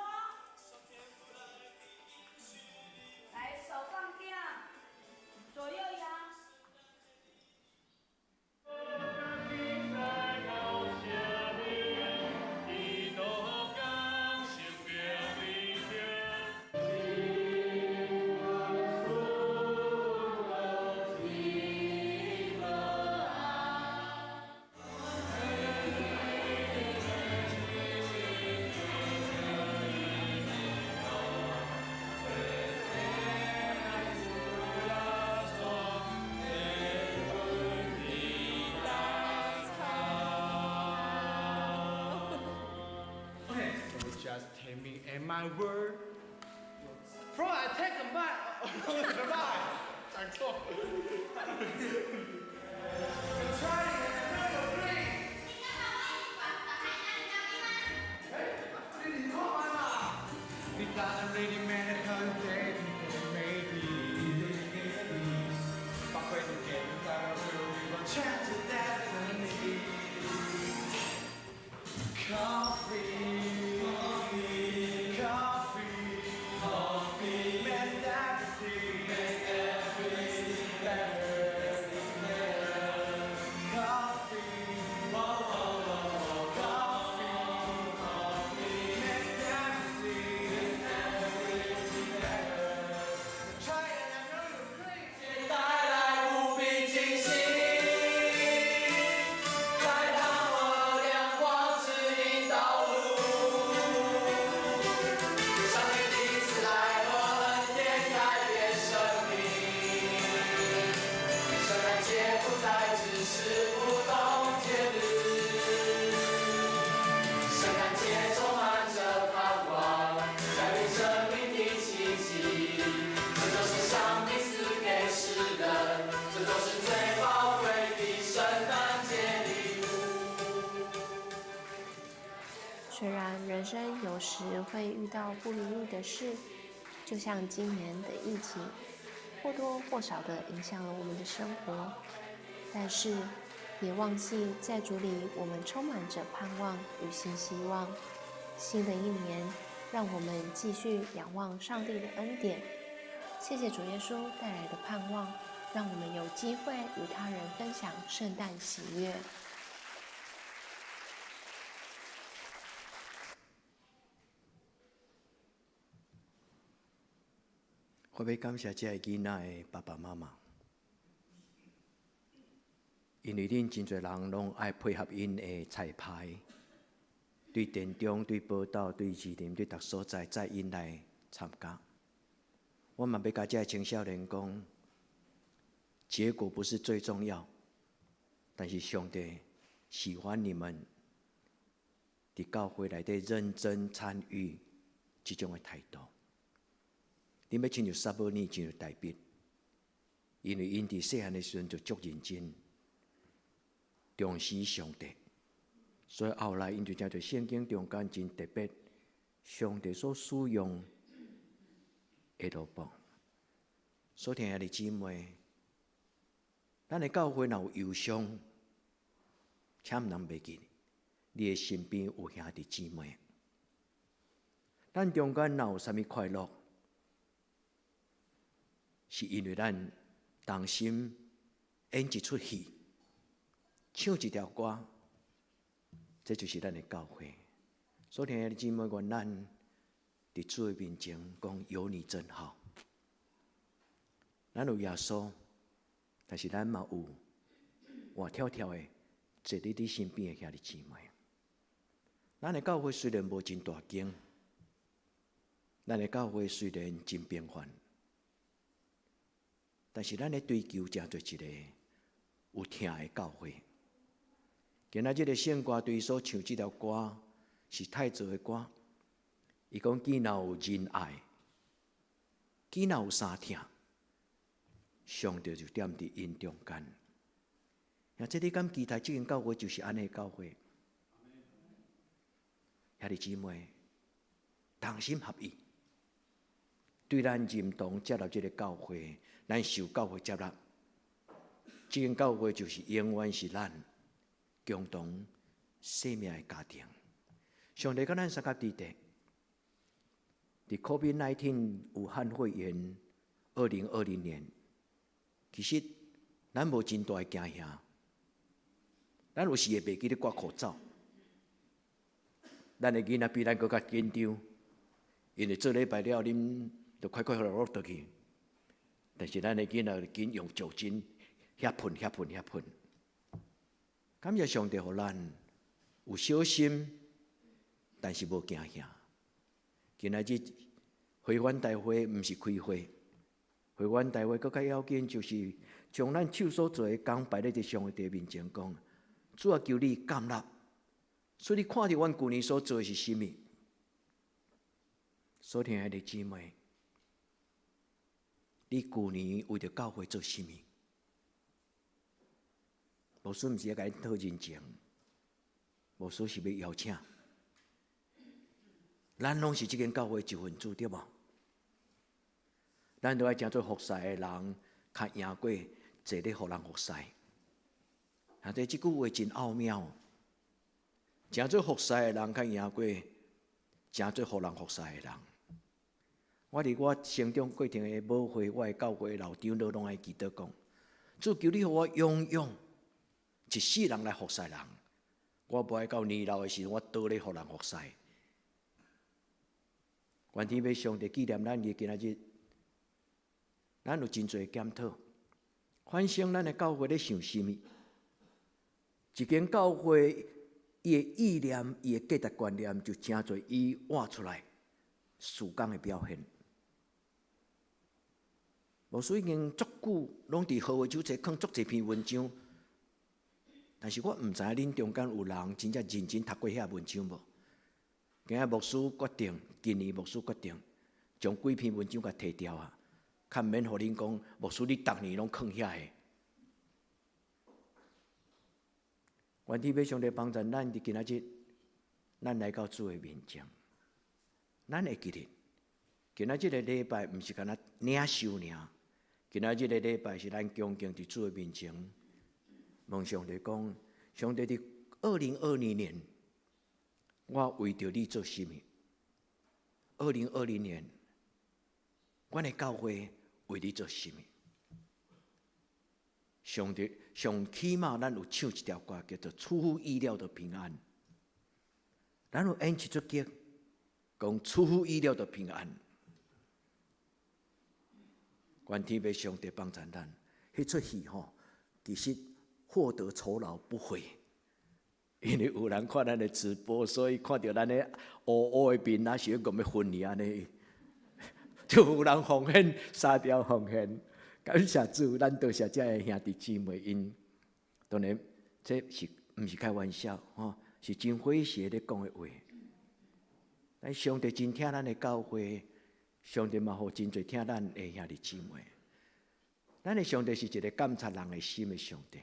來手放掉，左右搖。 Okay, so just take me at my word. From I take my goodbye，講錯。Try it, agree. 哎，你錯班啦？It doesn't really matter how you take it, maybe. But when you get inside, we will change the destiny. Coffee, coffee, coffee makes everything, makes everything better, better. Coffee, whoa, whoa, whoa, coffee, coffee makes everything, makes everything better. Try it, I know you agree. 帶來無比驚喜，在盼望亮光指引道路。上帝的慈愛和恩典改變生命，聖誕節不再只是普通節日，聖誕節充滿着盼望，改變生命的奇蹟。這就是上帝賜給世人，這就是最寶貴的聖誕節禮物。雖然人生有時會遇到不如意的事，就像今年的疫情，或多或少的影響了我們的生活，但是別忘記，在主裡我們充滿着盼望與新希望。新的一年，讓我們繼續仰望上帝的恩典。謝謝主耶穌帶來的盼望，讓我們有機會與他人分享聖誕喜悅。我欲感謝這个囡仔的爸爸媽媽，因為恁真濟人攏愛配合𪜶的彩排，對田中、對寶島、對士林、對逐所在，載𪜶來參加。我嘛欲共這个青少年講，結果不是最重要，但是上帝喜歡你們佇教會內底認真參與這種的態度。恁欲親像撒母耳，親像大衛，因為𪜶佇細漢的時陣就足認真，重視上帝，所以後來𪜶就成做聖經中間真特別，上帝所使用的奴僕。所聽的姊妹，咱的教會若有憂傷，請毋通袂記，你的身邊有兄弟姊妹。咱中間若有啥物快樂，是因為咱同心演一齣戲，唱一條歌，這就是咱的教會。所以兄弟姊妹，願咱佇主的面前講有你真好。咱有耶穌，但是咱嘛有活跳跳的坐佇你身邊的兄弟姊妹。咱的教會雖然無真大間，咱的教會雖然真平凡，但是咱咧追求成做一個有疼的教會。今仔這个聖歌隊所唱這條歌是太早的歌，伊講既若有仁愛，既若有相疼，上帝就踮佇𪜶中間。啊，這你敢期待這間教會就是按呢教會？兄弟姊妹，同心合意，對咱認同接納這个教會，咱受教會接納，這間教會就是永遠是咱共同生命的家庭。上帝佮咱相佮佇咧，佇 COVID-19 武漢肺炎2020年，其實咱無真大的驚嚇，咱有時會袂記得掛口罩。咱的囡仔比咱閣較緊張，因為做禮拜了，恁就快快樂樂轉去。但是咱的囡仔緊用酒精，遐噴遐噴遐噴。感謝上帝，予咱有小心，但是無驚嚇。今仔日會員大會毋是開會，會員大會閣較要緊，就是將咱手所做的工擺咧佇上帝面前講：主啊，求你接納。所以你看著阮舊年所做的是啥物？所聽的姊妹，你舊年為著教會做啥物？牧師毋是欲共你討人情，牧師是欲邀請。咱攏是這間教會一份子，對無？咱都愛成做服侍的人，較贏過坐咧予人服侍。啊，這這句話真奧妙。成做服侍的人，較贏過成做予人服侍的人。我佇我成長過程的母會，我的教會老長老攏愛記得講：主求你予我永遠一世人來服侍人。我無愛到年老的時陣，我倒咧予人服侍。願天父上帝紀念咱的今仔日，咱有真濟檢討，反省咱的教會咧想啥物？一間教會伊的意念、伊的價值觀念，就成做伊活出來事工的表現。牧師已經足久攏佇何為手冊囥足濟篇文章，但是我毋知影恁中間有人真正認真讀過遐文章無？今仔牧師決定，今年牧師決定將幾篇文章共提掉啊，較毋免予恁講，牧師你逐年攏囥遐个。願天父上帝幫助咱佇今仔日，咱來到主的面前，咱會記得，今仔這个禮拜毋是干焦領受爾，今仔這个禮拜是咱恭敬佇主的面前，問上帝講：上帝佇2020年，我為著你做啥物？2020年，阮的教會為你做啥物？上帝上起碼咱有唱一條歌，叫做《出乎意料的平安》。咱有演一齣劇，講出乎意料的平安。願天父上帝幫贊咱，彼齣戲吼，其實獲得酬勞不菲。因為有人看咱的直播，所以看著咱的烏烏的面，若是欲分離按呢，就有人奉獻三條奉獻，感謝主，咱多謝遮的兄弟姊妹，𪜶當然這是毋是開玩笑吼，是真詼諧咧講的話。但上帝真疼咱的教會，上帝嘛予真濟疼咱的兄弟姊妹。咱的上帝是一個監察人的心的上帝，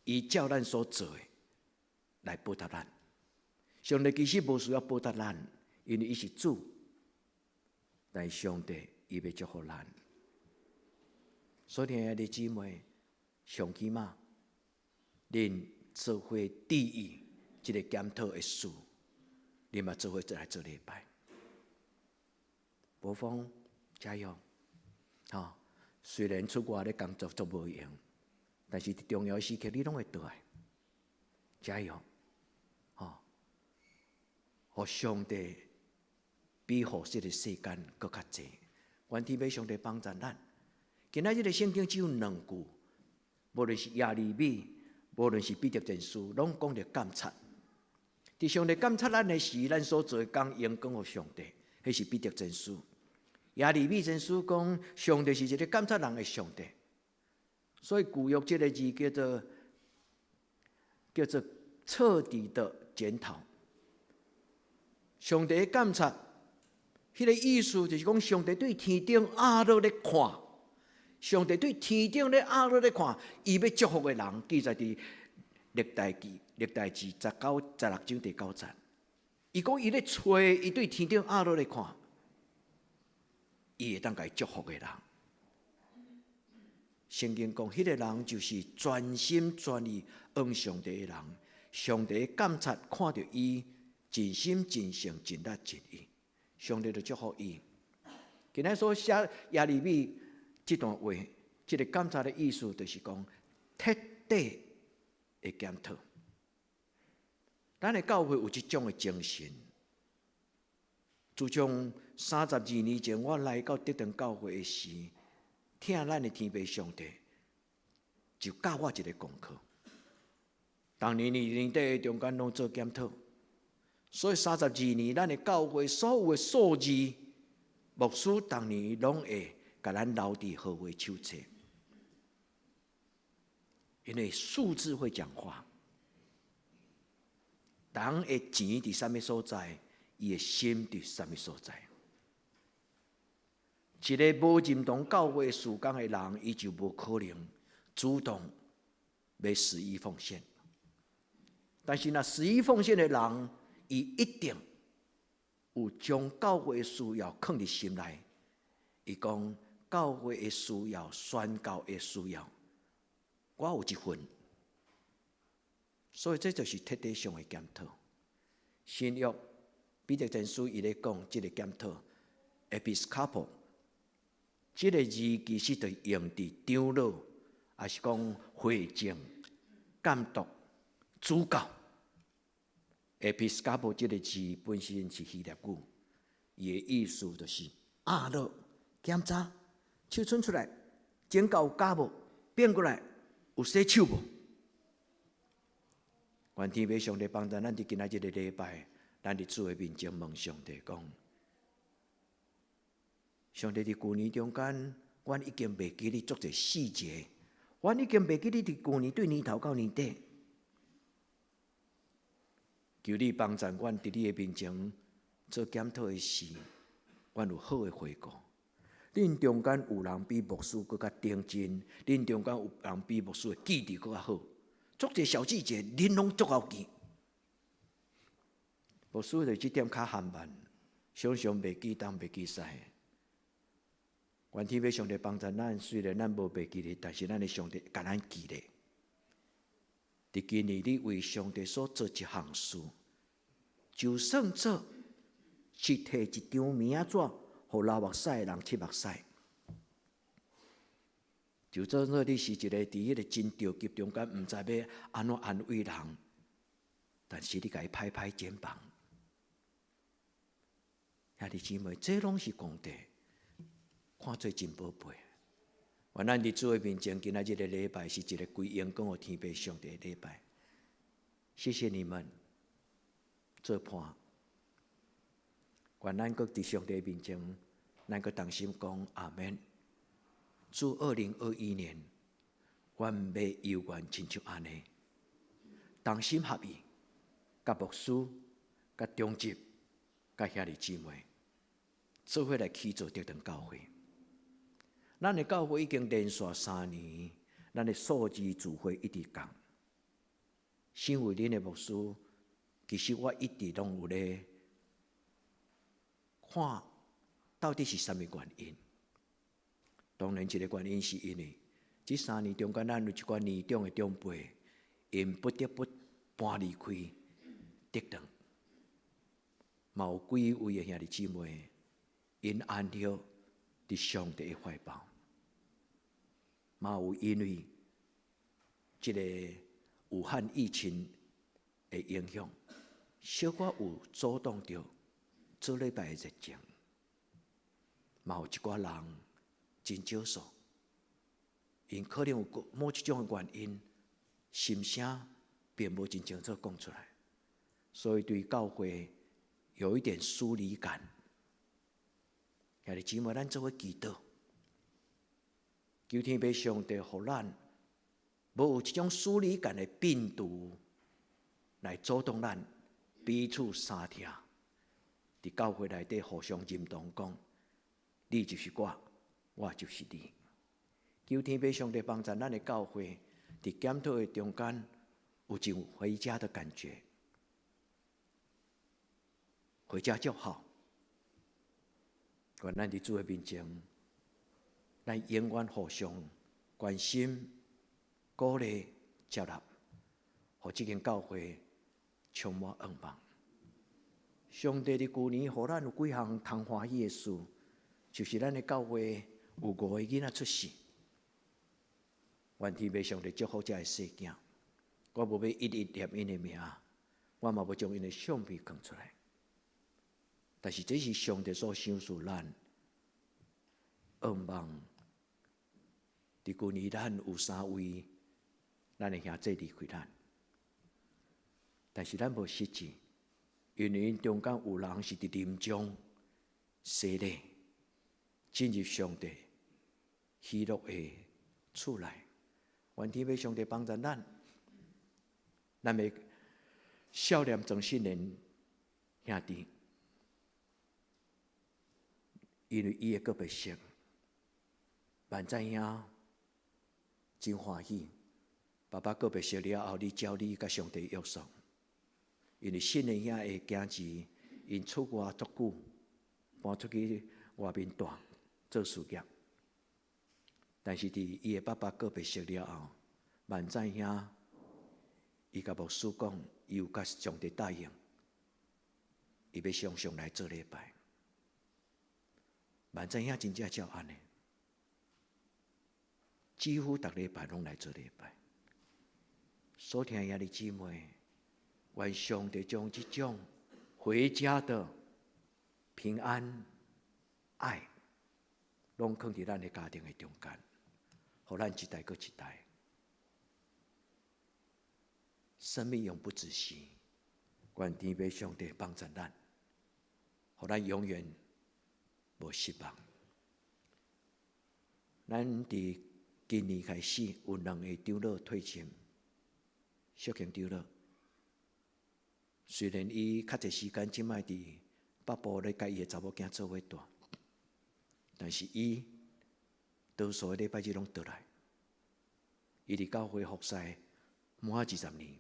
伊照咱所做的來報答咱。上帝其實無需要報答咱，因為伊是主。但上帝伊欲祝福咱。所以兄弟姊妹，上起碼，恁做伙注意這个檢討的事，恁嘛做伙來做禮拜。博峰加油！吼，雖然出外咧工作足無閒，但是佇重要時刻你攏會倒來。加油！吼，予上帝比予這个世間閣較濟。願天父上帝幫助咱。今仔日的聖經只有兩句，無論是耶利米，無論是彼得前書，攏講著監察。佇上帝監察咱的時，咱所做的工榮光予上帝，彼是彼得前書。耶利米前書講，上帝是一個監察人的上帝。所以舊約這个字叫做徹底的檢討。上帝監察，彼个意思就是講，上帝對天頂壓落咧看，上帝對天頂咧壓落咧看，伊欲祝福的人，記載佇歷代記歷代志19、16章第九節。伊講伊咧揣，伊對天頂壓落咧看，伊會當共伊祝福的人。聖經講，彼个人就是全心全意向上帝的人，上帝監察看著伊盡心盡性盡力盡意，上帝就祝福伊。今仔所寫耶利米這段話，這个監察的意思就是講徹底的檢討。咱的教會有這種的精神。自從32年前我來到德堂教會的時，疼咱的天父上帝就教我一个功課。逐年年年底中間攏做檢討，所以三十二年咱的教會所有的數字，牧師逐年攏會共咱留佇和會手冊，因為數字會講話。人的錢佇啥物所在，伊的心佇啥物所在。一个無認同教會事工的人，伊就無可能主動欲十一奉獻。但是若十一奉獻的人，伊一定有將教會需要囥佇心內。伊講教會的需要、宣教的需要，我有一份。所以這就是徹底上的檢討。新約彼得前書伊咧講這个檢討，episkopo，這个字其實就用佇長老，抑是講會眾、監督、主教。episkopo 這个字本身是希臘語，伊的意思就是壓落檢查，手伸出來，指甲有咬無？變過來有洗手無？願天父上帝幫助咱佇今仔這个禮拜，咱佇主的面前問上帝講：上帝佇舊年中間，阮已經袂記得足濟細節，阮已經袂記得佇舊年對年頭到年底，求你幫助阮佇你的面前做檢討的時，阮有好的回顧。恁中間有人比牧師閣較認真，恁中間有人比牧師的記憶閣較好。足濟小細節，恁攏足𠢕記。牧師就這點較含慢，常常袂記東袂記西。願天父上帝幫助咱，雖然咱無袂記得，但是咱的上帝共咱記得。佇今年，你為上帝所做一項事，就算做是提一張名紙，予流目屎的人拭目屎。就做做你是一个佇彼个真著急中間，毋知欲按怎安慰人，但是你共伊拍拍肩膀。兄弟姊妹，這攏是功德。看做真寶貝。願咱佇主的面前，今仔日的禮拜是一個歸榮光予天父上帝的禮拜。謝謝你們做伴。願咱閣佇上帝面前，咱閣同心講阿們。主2021年，阮欲猶原親像按呢，同心合意，佮牧師、佮長執、佮兄弟姊妹，做伙來起造德堂教會。咱的教會已經連續3年，咱的數字聚會一直降。身為恁的牧師，其實我一直攏有咧看，到底是啥物原因？當然，一個原因是因為這三年中間，咱有一寡年長的長輩，𪜶不得不搬離開德堂。嘛有幾位的兄弟姊妹，𪜶安息佇上帝的懷抱。嘛有因為這個武漢疫情的影響，小可有阻擋著做禮拜的熱情。嘛有一寡人真少數，𪜶可能有某一種的原因，心聲並無真清楚講出來，所以對教會有一點疏離感。兄弟姊妹，咱做伙祈禱，求天父上帝，予咱無有這種疏離感的病毒來阻擋咱彼此相疼。佇教會內底互相認同，講你就是我，我就是你。求天父上帝幫助咱的教會，佇檢討的中間有種回家的感覺，回家就好。願咱佇主的面前，咱永遠互相關心、鼓勵、接納，予這間教會充滿盼望。上帝佇舊年予咱有幾項通歡喜的事，就是咱的教會有五個囡仔出世。願天父上帝祝福這个細囝，我無欲一一念𪜶的名，我嘛無將𪜶的相片囥出來。但是這是上帝所賞賜咱，願望。佇舊年咱有三位咱的兄弟離開咱，但是咱無失志，因為𪜶中間有人是佇臨終洗禮進入上帝喜樂的厝內。願天父上帝幫助咱，咱的少年莊信年兄弟，因為伊的告白式，萬仔兄真歡喜。爸爸告白式了後，你照你佮上帝約束，因為信年兄的囝兒，𪜶出外足久，搬出去外面蹛做事業。但是佇伊的爸爸告別式了後，萬仔兄伊共牧師講，伊有共上帝答應，伊欲常常來做禮拜。萬仔兄真正照按呢，幾乎逐禮拜攏來做禮拜。所聽兄弟姊妹，願上帝將這種回家的平安愛，攏囥佇咱的家庭的中間，予咱一代閣一代，生命永不止息。願天父上帝幫助咱，予咱永遠無失望。咱佇今年開始有兩個長老退伍，小強長老。雖然伊較濟時間這擺佇北部咧，佮伊的查某囝做伙蹛，但是伊多數的禮拜日攏轉來。伊佇教會服侍滿20年。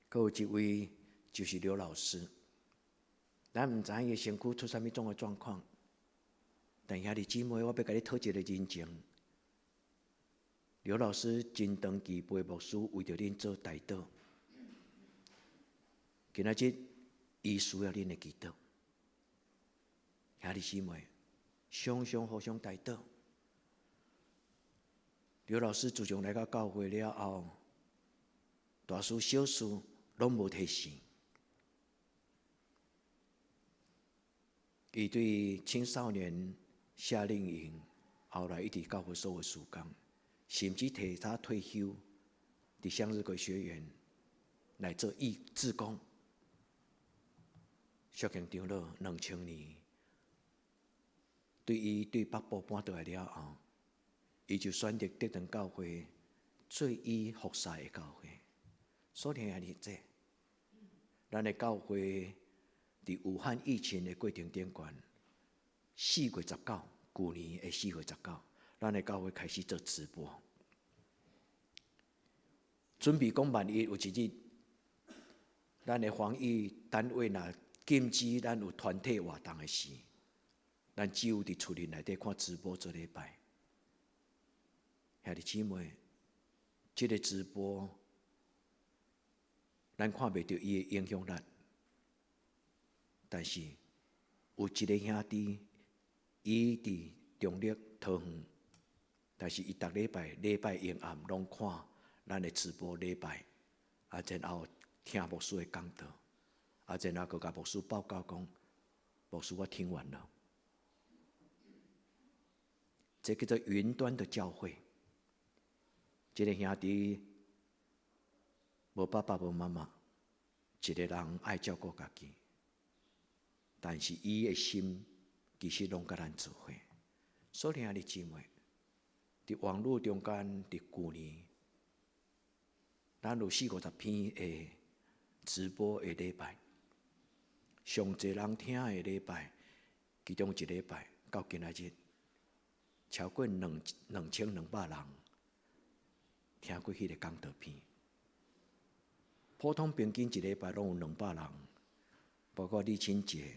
閣有一位就是劉老師，咱毋知影伊身軀出啥物種的狀況，但兄弟姊妹，我欲共你討一個人情。劉老師真長期陪牧師為著恁做代禱，今仔日伊需要恁的祈禱。兄弟姊妹，常常互相代禱。劉老師自從來到教會了後，大事小事攏無提示。伊對青少年夏令營，後來一直教會所有事工，甚至提早退休，佇向日葵學院來做義志工。淑慶長老2000年，對伊對北部搬倒來了後，伊就選擇德堂教會做伊服侍的教會。所以兄弟這，咱的教會佇武漢疫情的過程頂懸，4月19，舊年的4月19，咱的教會開始做直播，準備講萬一有一日，咱的防疫單位若禁止咱有團體活動的時，咱只有佇厝裡內底看直播做禮拜。兄弟姊妹，這個直播，咱看袂著伊的影響力，但是有一个兄弟，伊佇中壢桃園，但是伊逐禮拜禮拜暝暗攏看咱的直播禮拜，啊，然後聽牧師的講道，啊，然後閣共牧師報告講，牧師我聽完了。這叫做雲端的教會。這個兄弟無爸爸無媽媽，一個人愛照顧家己，但是伊的心其實攏佮咱做伙。所以兄弟姊妹，佇網路中間，佇舊年，咱有四五十篇的直播的禮拜，上濟人聽的禮拜，其中一禮拜到今仔日，超過2200人聽過彼個講道片。普通平均一禮拜攏有200人，包括李清傑，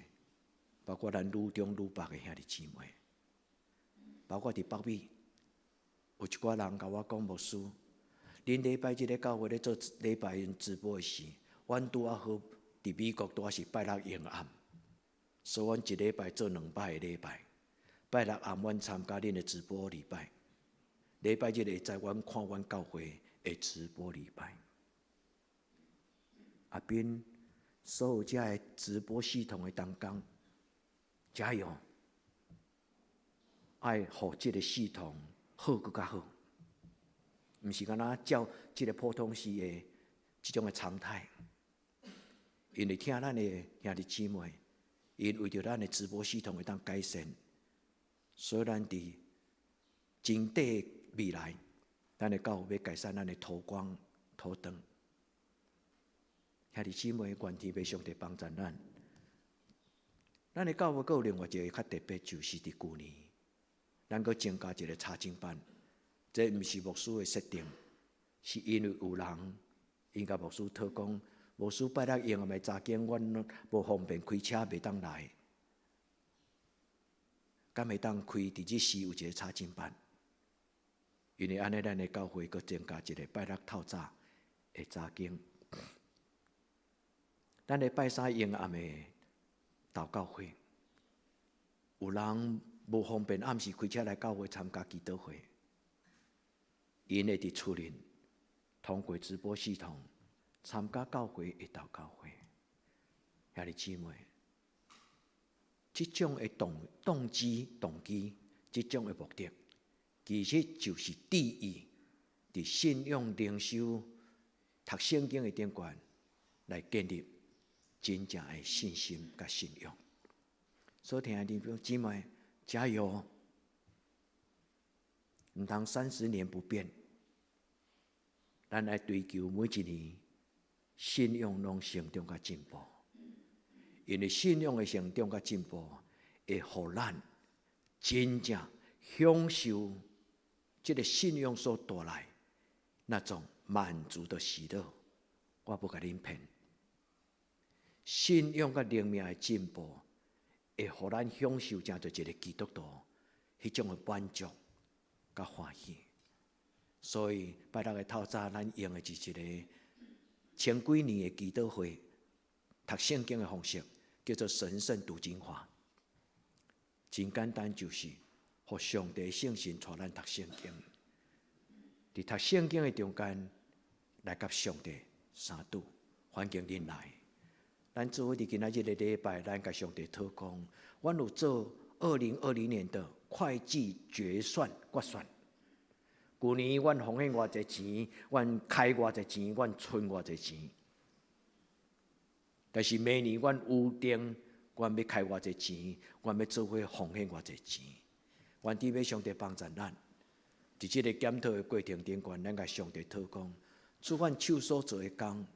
包括咱呂中呂北的兄弟姊妹，包括佇北美，有一寡人共我講牧師，恁禮拜日咧教會咧做禮拜直播的時，阮拄仔好佇美國拄仔是拜六暝暗，所以阮一禮拜做兩擺的禮拜，拜六暗阮參加恁的直播禮拜，禮拜日下晝阮看阮教會的直播禮拜。阿斌，所有遮的直播系統的同工，加油！愛予這個系統好閣較好，毋是干焦照這個普通時的這種的常態。因為聽咱的兄弟姊妹，𪜶為著咱的直播系統會當改善，所以咱佇真短未來，咱的教會欲改善咱的頭光、頭燈。兄弟姊妹，願天父上帝幫助咱。咱的教會閣有另外一個較特別，就是佇舊年，咱閣增加一個查經班。這毋是牧師的設定，是因為有人𪜶共牧師討講，牧師拜六暝暗的查經，阮無方便開車袂當來，敢會當開佇這時有一個查經班？因為按呢，咱的教會閣增加一個拜六透早的查經。咱的拜三暝暗的禱告會，有人無方便暗時開車來教會參加祈禱會，𪜶會佇厝裡通過直播系統參加教會的禱告會。兄弟姊妹，這種的動機，這種的目的，其實就是第一，佇信仰靈修、讀聖經的頂懸來建立真正的信心佮信仰。所以，親愛的弟兄姊妹，加油！毋通30年不變，咱愛追求每一年信仰攏成長佮進步，因為信仰的成長佮進步，會予咱真正享受這個信仰所帶來那種滿足的喜樂。我無共恁騙。信仰佮靈命的進步，會予咱享受成做一個基督徒彼種的滿足佮歡喜。所以拜六的透早，咱用的是一個千幾年的祈禱會，讀聖經的方式，叫做神聖讀經法。真簡單，就是予上帝聖神帶咱讀聖經。佇讀聖經的中間，來佮上帝相拄，歡迎恁來。咱做伙佇今仔日的禮拜，咱共上帝討講，阮有做2020年的會計決算決算。舊年阮奉獻偌濟錢，阮開偌濟錢，阮存偌濟錢。但是明年阮有定，阮欲開偌濟錢，阮欲做伙奉獻偌濟錢。願天父上帝幫助咱，佇這个檢討的過程頂懸，咱共上帝討講，主阮手所做的工，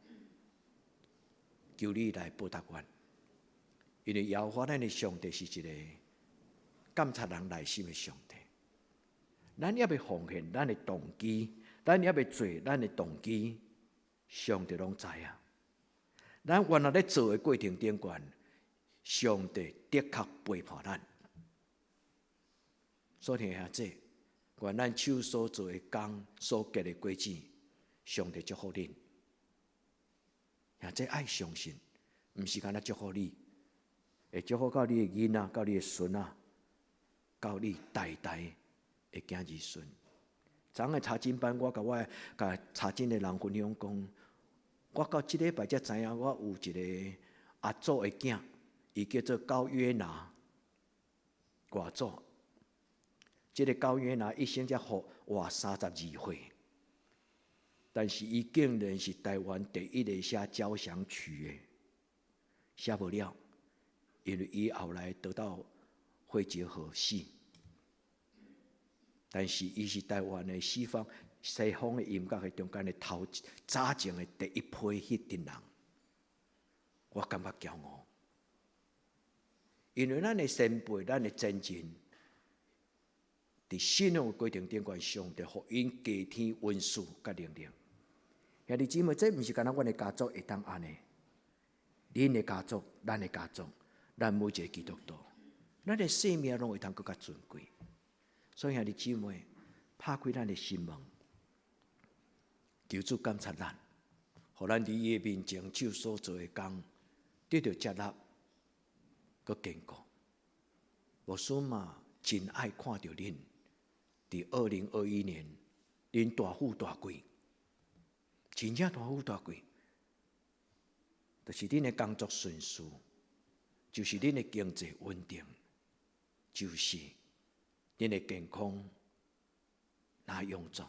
求你來報答阮。因為耶和華咱的上帝是一个監察人內心的上帝。咱猶未奉獻，咱的動機，咱猶未做，咱的動機，上帝攏知影。咱原來咧做的過程頂懸，上帝的確陪伴咱。所以兄弟，願咱手所做的工，所結的果子，上帝祝福恁。兄弟愛相信，毋是干焦祝福你，會祝福到你的囡仔，到你的孫仔，到你代代的囝兒孫。昨昏的查經班，我共我共查經的人分享講，我到這禮拜才知影，我有一个阿祖的囝，伊叫做高約拿，外祖。這个高約拿一生才活活32歲，但是伊竟然是台灣第一个寫交響曲的，寫無了，因為伊後來得到肺結核死。但是伊是台灣的西方西方的音樂的中間的頭早前的第一批彼陣人，我感覺驕傲，因為咱的先輩、咱的先人，佇信仰的過程頂懸，上帝予𪜶加添恩賜佮能力。兄弟姊妹，這毋是干焦阮的家族會當按呢？恁的家族、咱的家族、咱每一个基督徒，咱的生命攏會當閣較尊貴。所以兄弟姊妹，拍開咱的心門，求主監察咱，予咱佇伊的面前手所做的工，得著接納，閣堅固。牧師嘛真愛看著恁，佇2021年，恁大富大貴，真正大富大貴，就是恁的工作順遂，就是恁的經濟穩定，就是恁的健康若勇壯。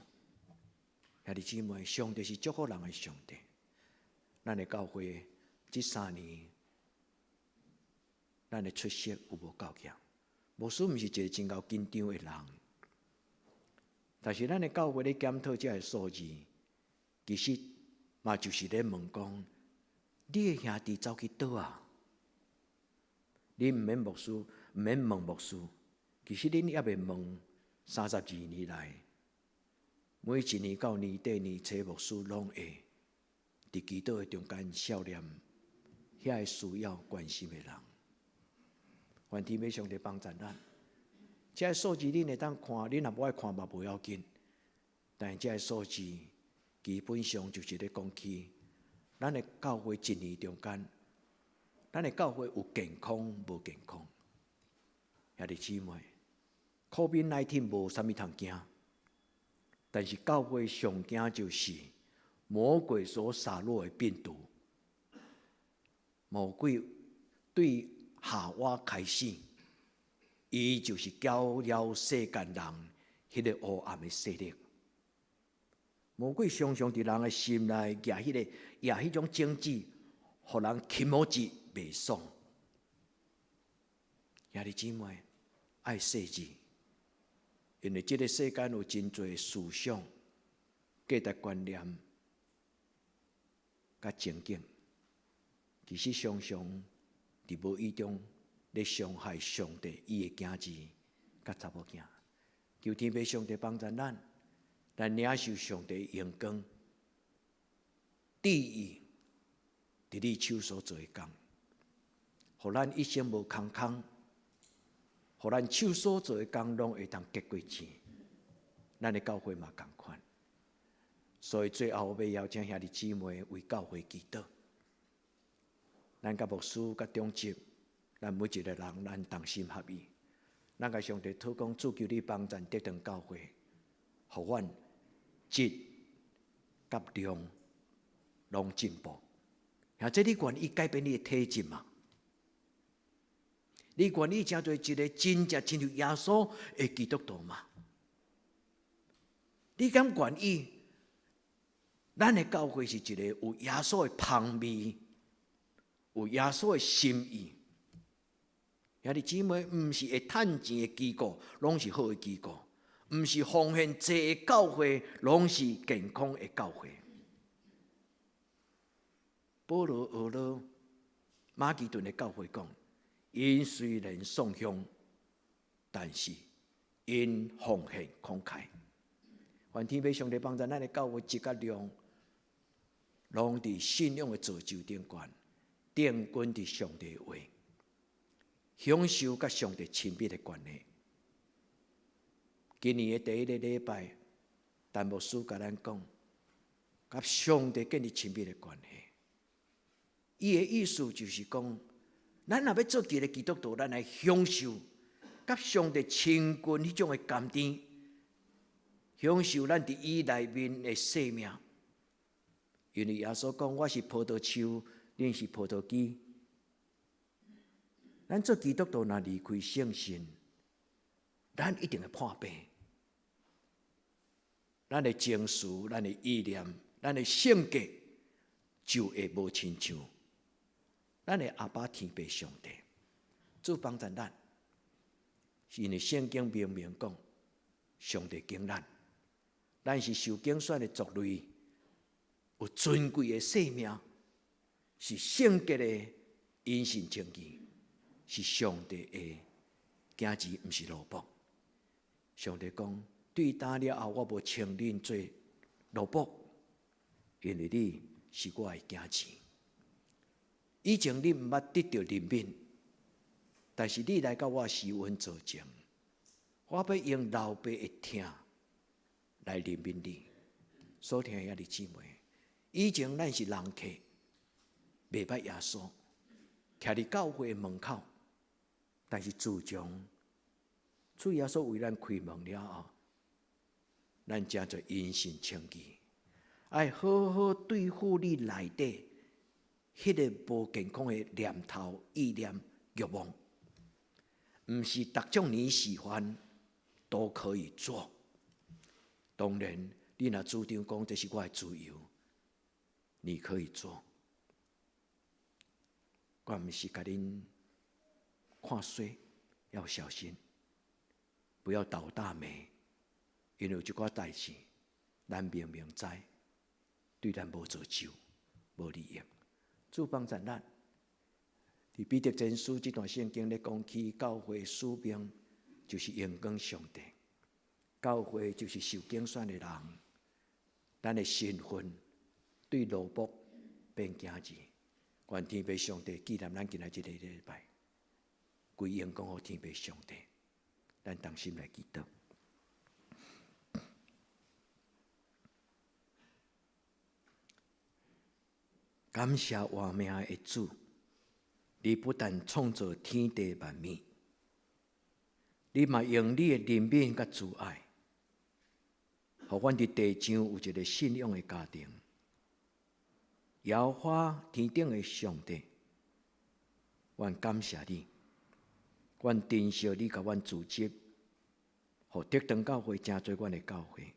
兄弟姊妹，上帝是祝福人的上帝。咱的教會這3年，咱的出息有無夠強？牧師毋是一个真𠢕緊張的人，但是咱的教會咧檢討這个數字，其實嘛就是咧問講：你的兄弟走去佗啊？你毋免牧師，毋免問牧師，其實恁猶未問32年來，每一年到年底年初，牧師攏會佇祈禱的中間數念遐个需要關心的人。願天父上帝幫助咱。這个數字恁會當看，恁若無愛看嘛無要緊。但是這个數字基本上就是咧講起，咱的教會一年中間，咱的教會有健康無健康？兄弟姊妹，COVID-19 無啥物通驚，但是教會上驚就是魔鬼所撒落的病毒。魔鬼對夏娃開始，伊就是攪擾世間人彼个黑暗的勢力。魔鬼常常佇人的心內蜈彼个蜈彼種種子，予人気持ち袂爽。兄弟姊妹，愛細緻，因為這个世間有真濟思想、價值觀念、佮情景，其實常常佇無意中咧傷害上帝伊的囝兒佮查某囝。求天父上帝幫助咱，咱領受上帝榮光，注意佇你手所做的工，予咱一生無空空，予咱手所做的工攏會當結果子。咱的教會嘛仝款，所以最後我欲邀請兄弟姊妹為教會祈禱。咱佮牧師、佮長執，咱每一个人，咱同心合意，咱共上帝禱告，主求你幫贊得堂教會，予阮質佮量攏進步。或者你願意改變你的體質嗎？你願意成做一个真正親像耶穌的基督徒嗎？你敢願意？咱的教會是一个有耶穌的芳味，有耶穌的心意。兄弟姊妹，毋是會趁錢的機構，攏是好的機構；毋是奉獻濟的教會，攏是健康的教會。保羅學了馬其頓的教會講，𪜶雖然送香，但是𪜶奉獻慷慨。願天父上帝幫助咱的教會質佮量，攏佇信仰的造就頂懸，定根佇上帝話，享受佮上帝親密的關係。今年的第一个禮拜，陳牧師共咱講，佮上帝建立親密的關係。伊的意思就是講，咱若欲做一个基督徒，咱來享受佮上帝親近彼種的甘甜，享受咱佇伊內面的生命。因為耶穌講：我是葡萄樹，恁是葡萄枝。咱做基督徒若離開聖神，咱一定會破病。咱的情緒、咱的意念、咱的性格就會無親像咱的阿爸天父上帝。主幫助咱，是因為聖經明明講，上帝揀咱，咱是受揀選的族類，有尊貴的生命，是聖潔的因信稱義，是上帝的囝兒，毋是奴僕。上帝講，對今了後，我無稱恁做奴僕，因為你是我的囝兒。以前你毋捌得著憐憫，但是你來到我施恩座前，我欲用老爸的疼來憐憫你。所疼的兄弟姊妹，以前咱是人客，袂捌耶穌，徛佇教會的門口，但是自從主耶穌為咱開門了後，咱成做因信稱義，愛好好對付你內底彼个無健康的念頭、意念、欲望，毋是逐種你喜歡都可以做。當然，你若主張講這是我的自由，你可以做。我毋是共恁看衰，要小心，不要倒大霉，因為有一寡代誌，咱明明知，對咱無造就、無利益。主幫助咱，佇彼得前書這段聖經咧講起教會使命，就是榮光上帝。教會就是受揀選的人，咱的身份對奴僕變囝兒。願天父上帝紀念咱今仔這个禮拜，歸榮光予天父上帝。咱同心來祈禱。感謝活命的主，你不但創造天地萬物，你嘛用你的憐憫佮慈愛，予阮佇地上有一个信仰的家庭。耶和華天頂的上帝，阮感謝你，阮珍惜你共阮組織，予德堂教會成做阮的教會。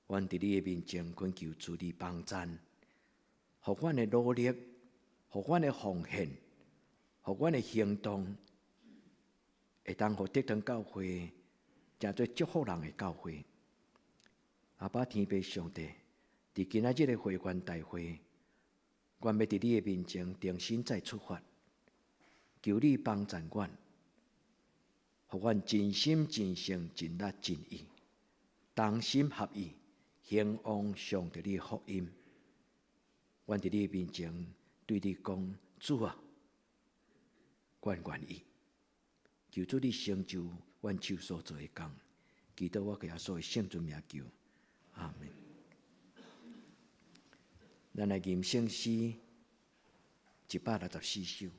阮佇你的面前懇求主你幫贊。予阮的努力，予阮的奉獻，予阮的行動，會當予德堂教會成做祝福人的教會。阿爸天父上帝，佇今仔日的會員大會，阮欲佇你的面前重新再出發，求你幫贊阮，予阮盡心盡性盡力盡意，同心合意，興旺上帝你的福音。阮佇你面前對你講，主啊，阮願意，求主你成就阮手所做的工，祈禱我耶穌的聖尊名求，阿們。咱來吟聖詩164首。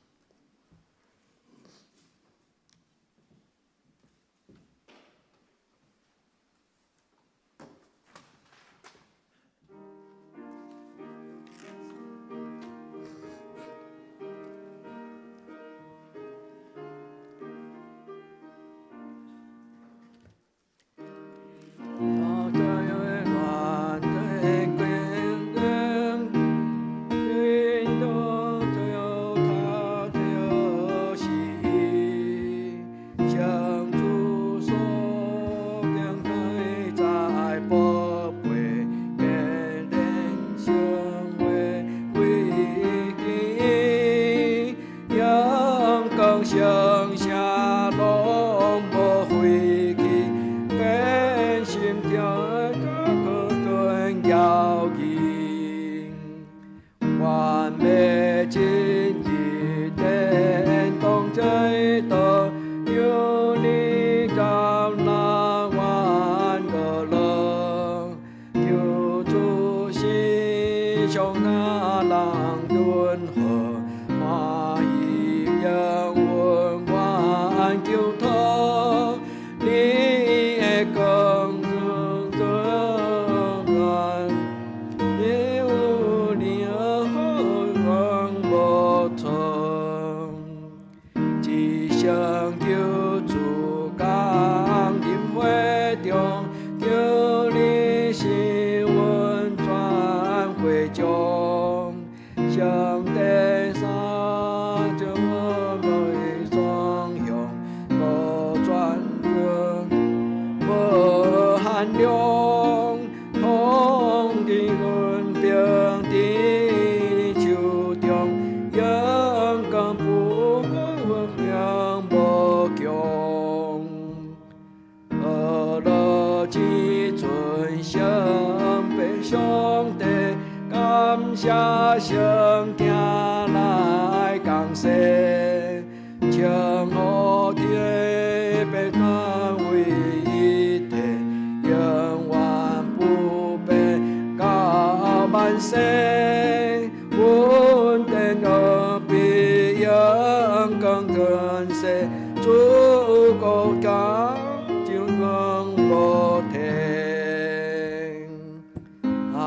上他人敦和，歡喜應允願求託，你的光自然，你有你好永無錯，一生求主降臨會中，求你使阮全會眾，上帝三將來雙向，無轉無限量，統治權柄佇你手中，勇敢不向無窮。和樂至尊聖父上帝，感謝聖囝來降世，稱呼天父三位一體，永遠不變到萬世，恩典奧秘永光傳世，主國家永無停。阿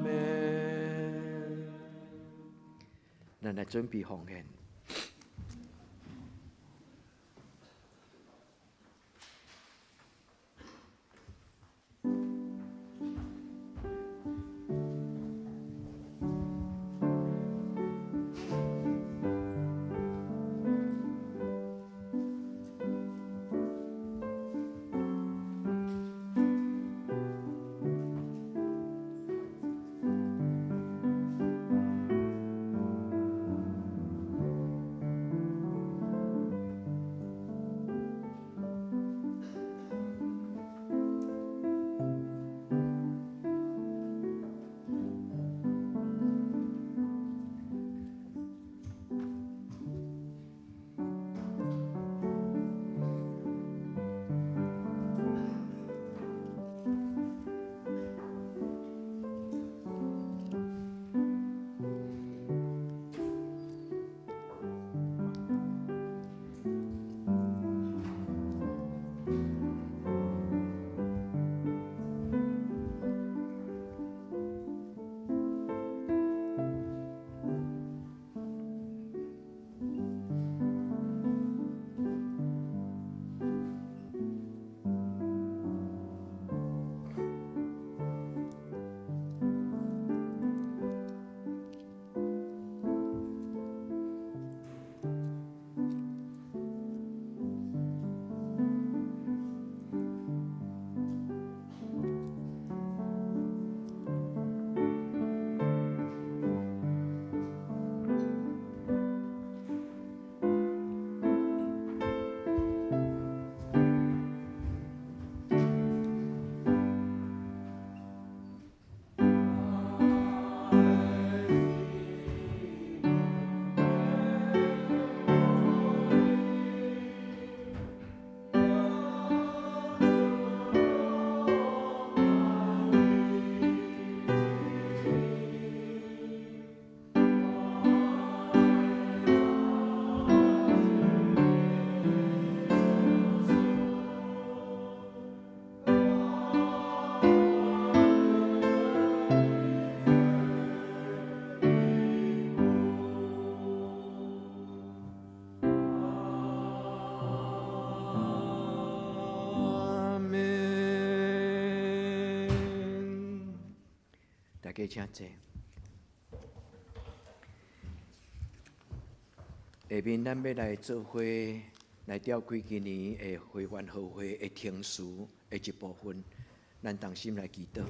們。咱來準備奉獻。阿們。大家請坐。下面咱欲來做伙來召開今年的會員和會的程序的一部分，咱同心來祈禱。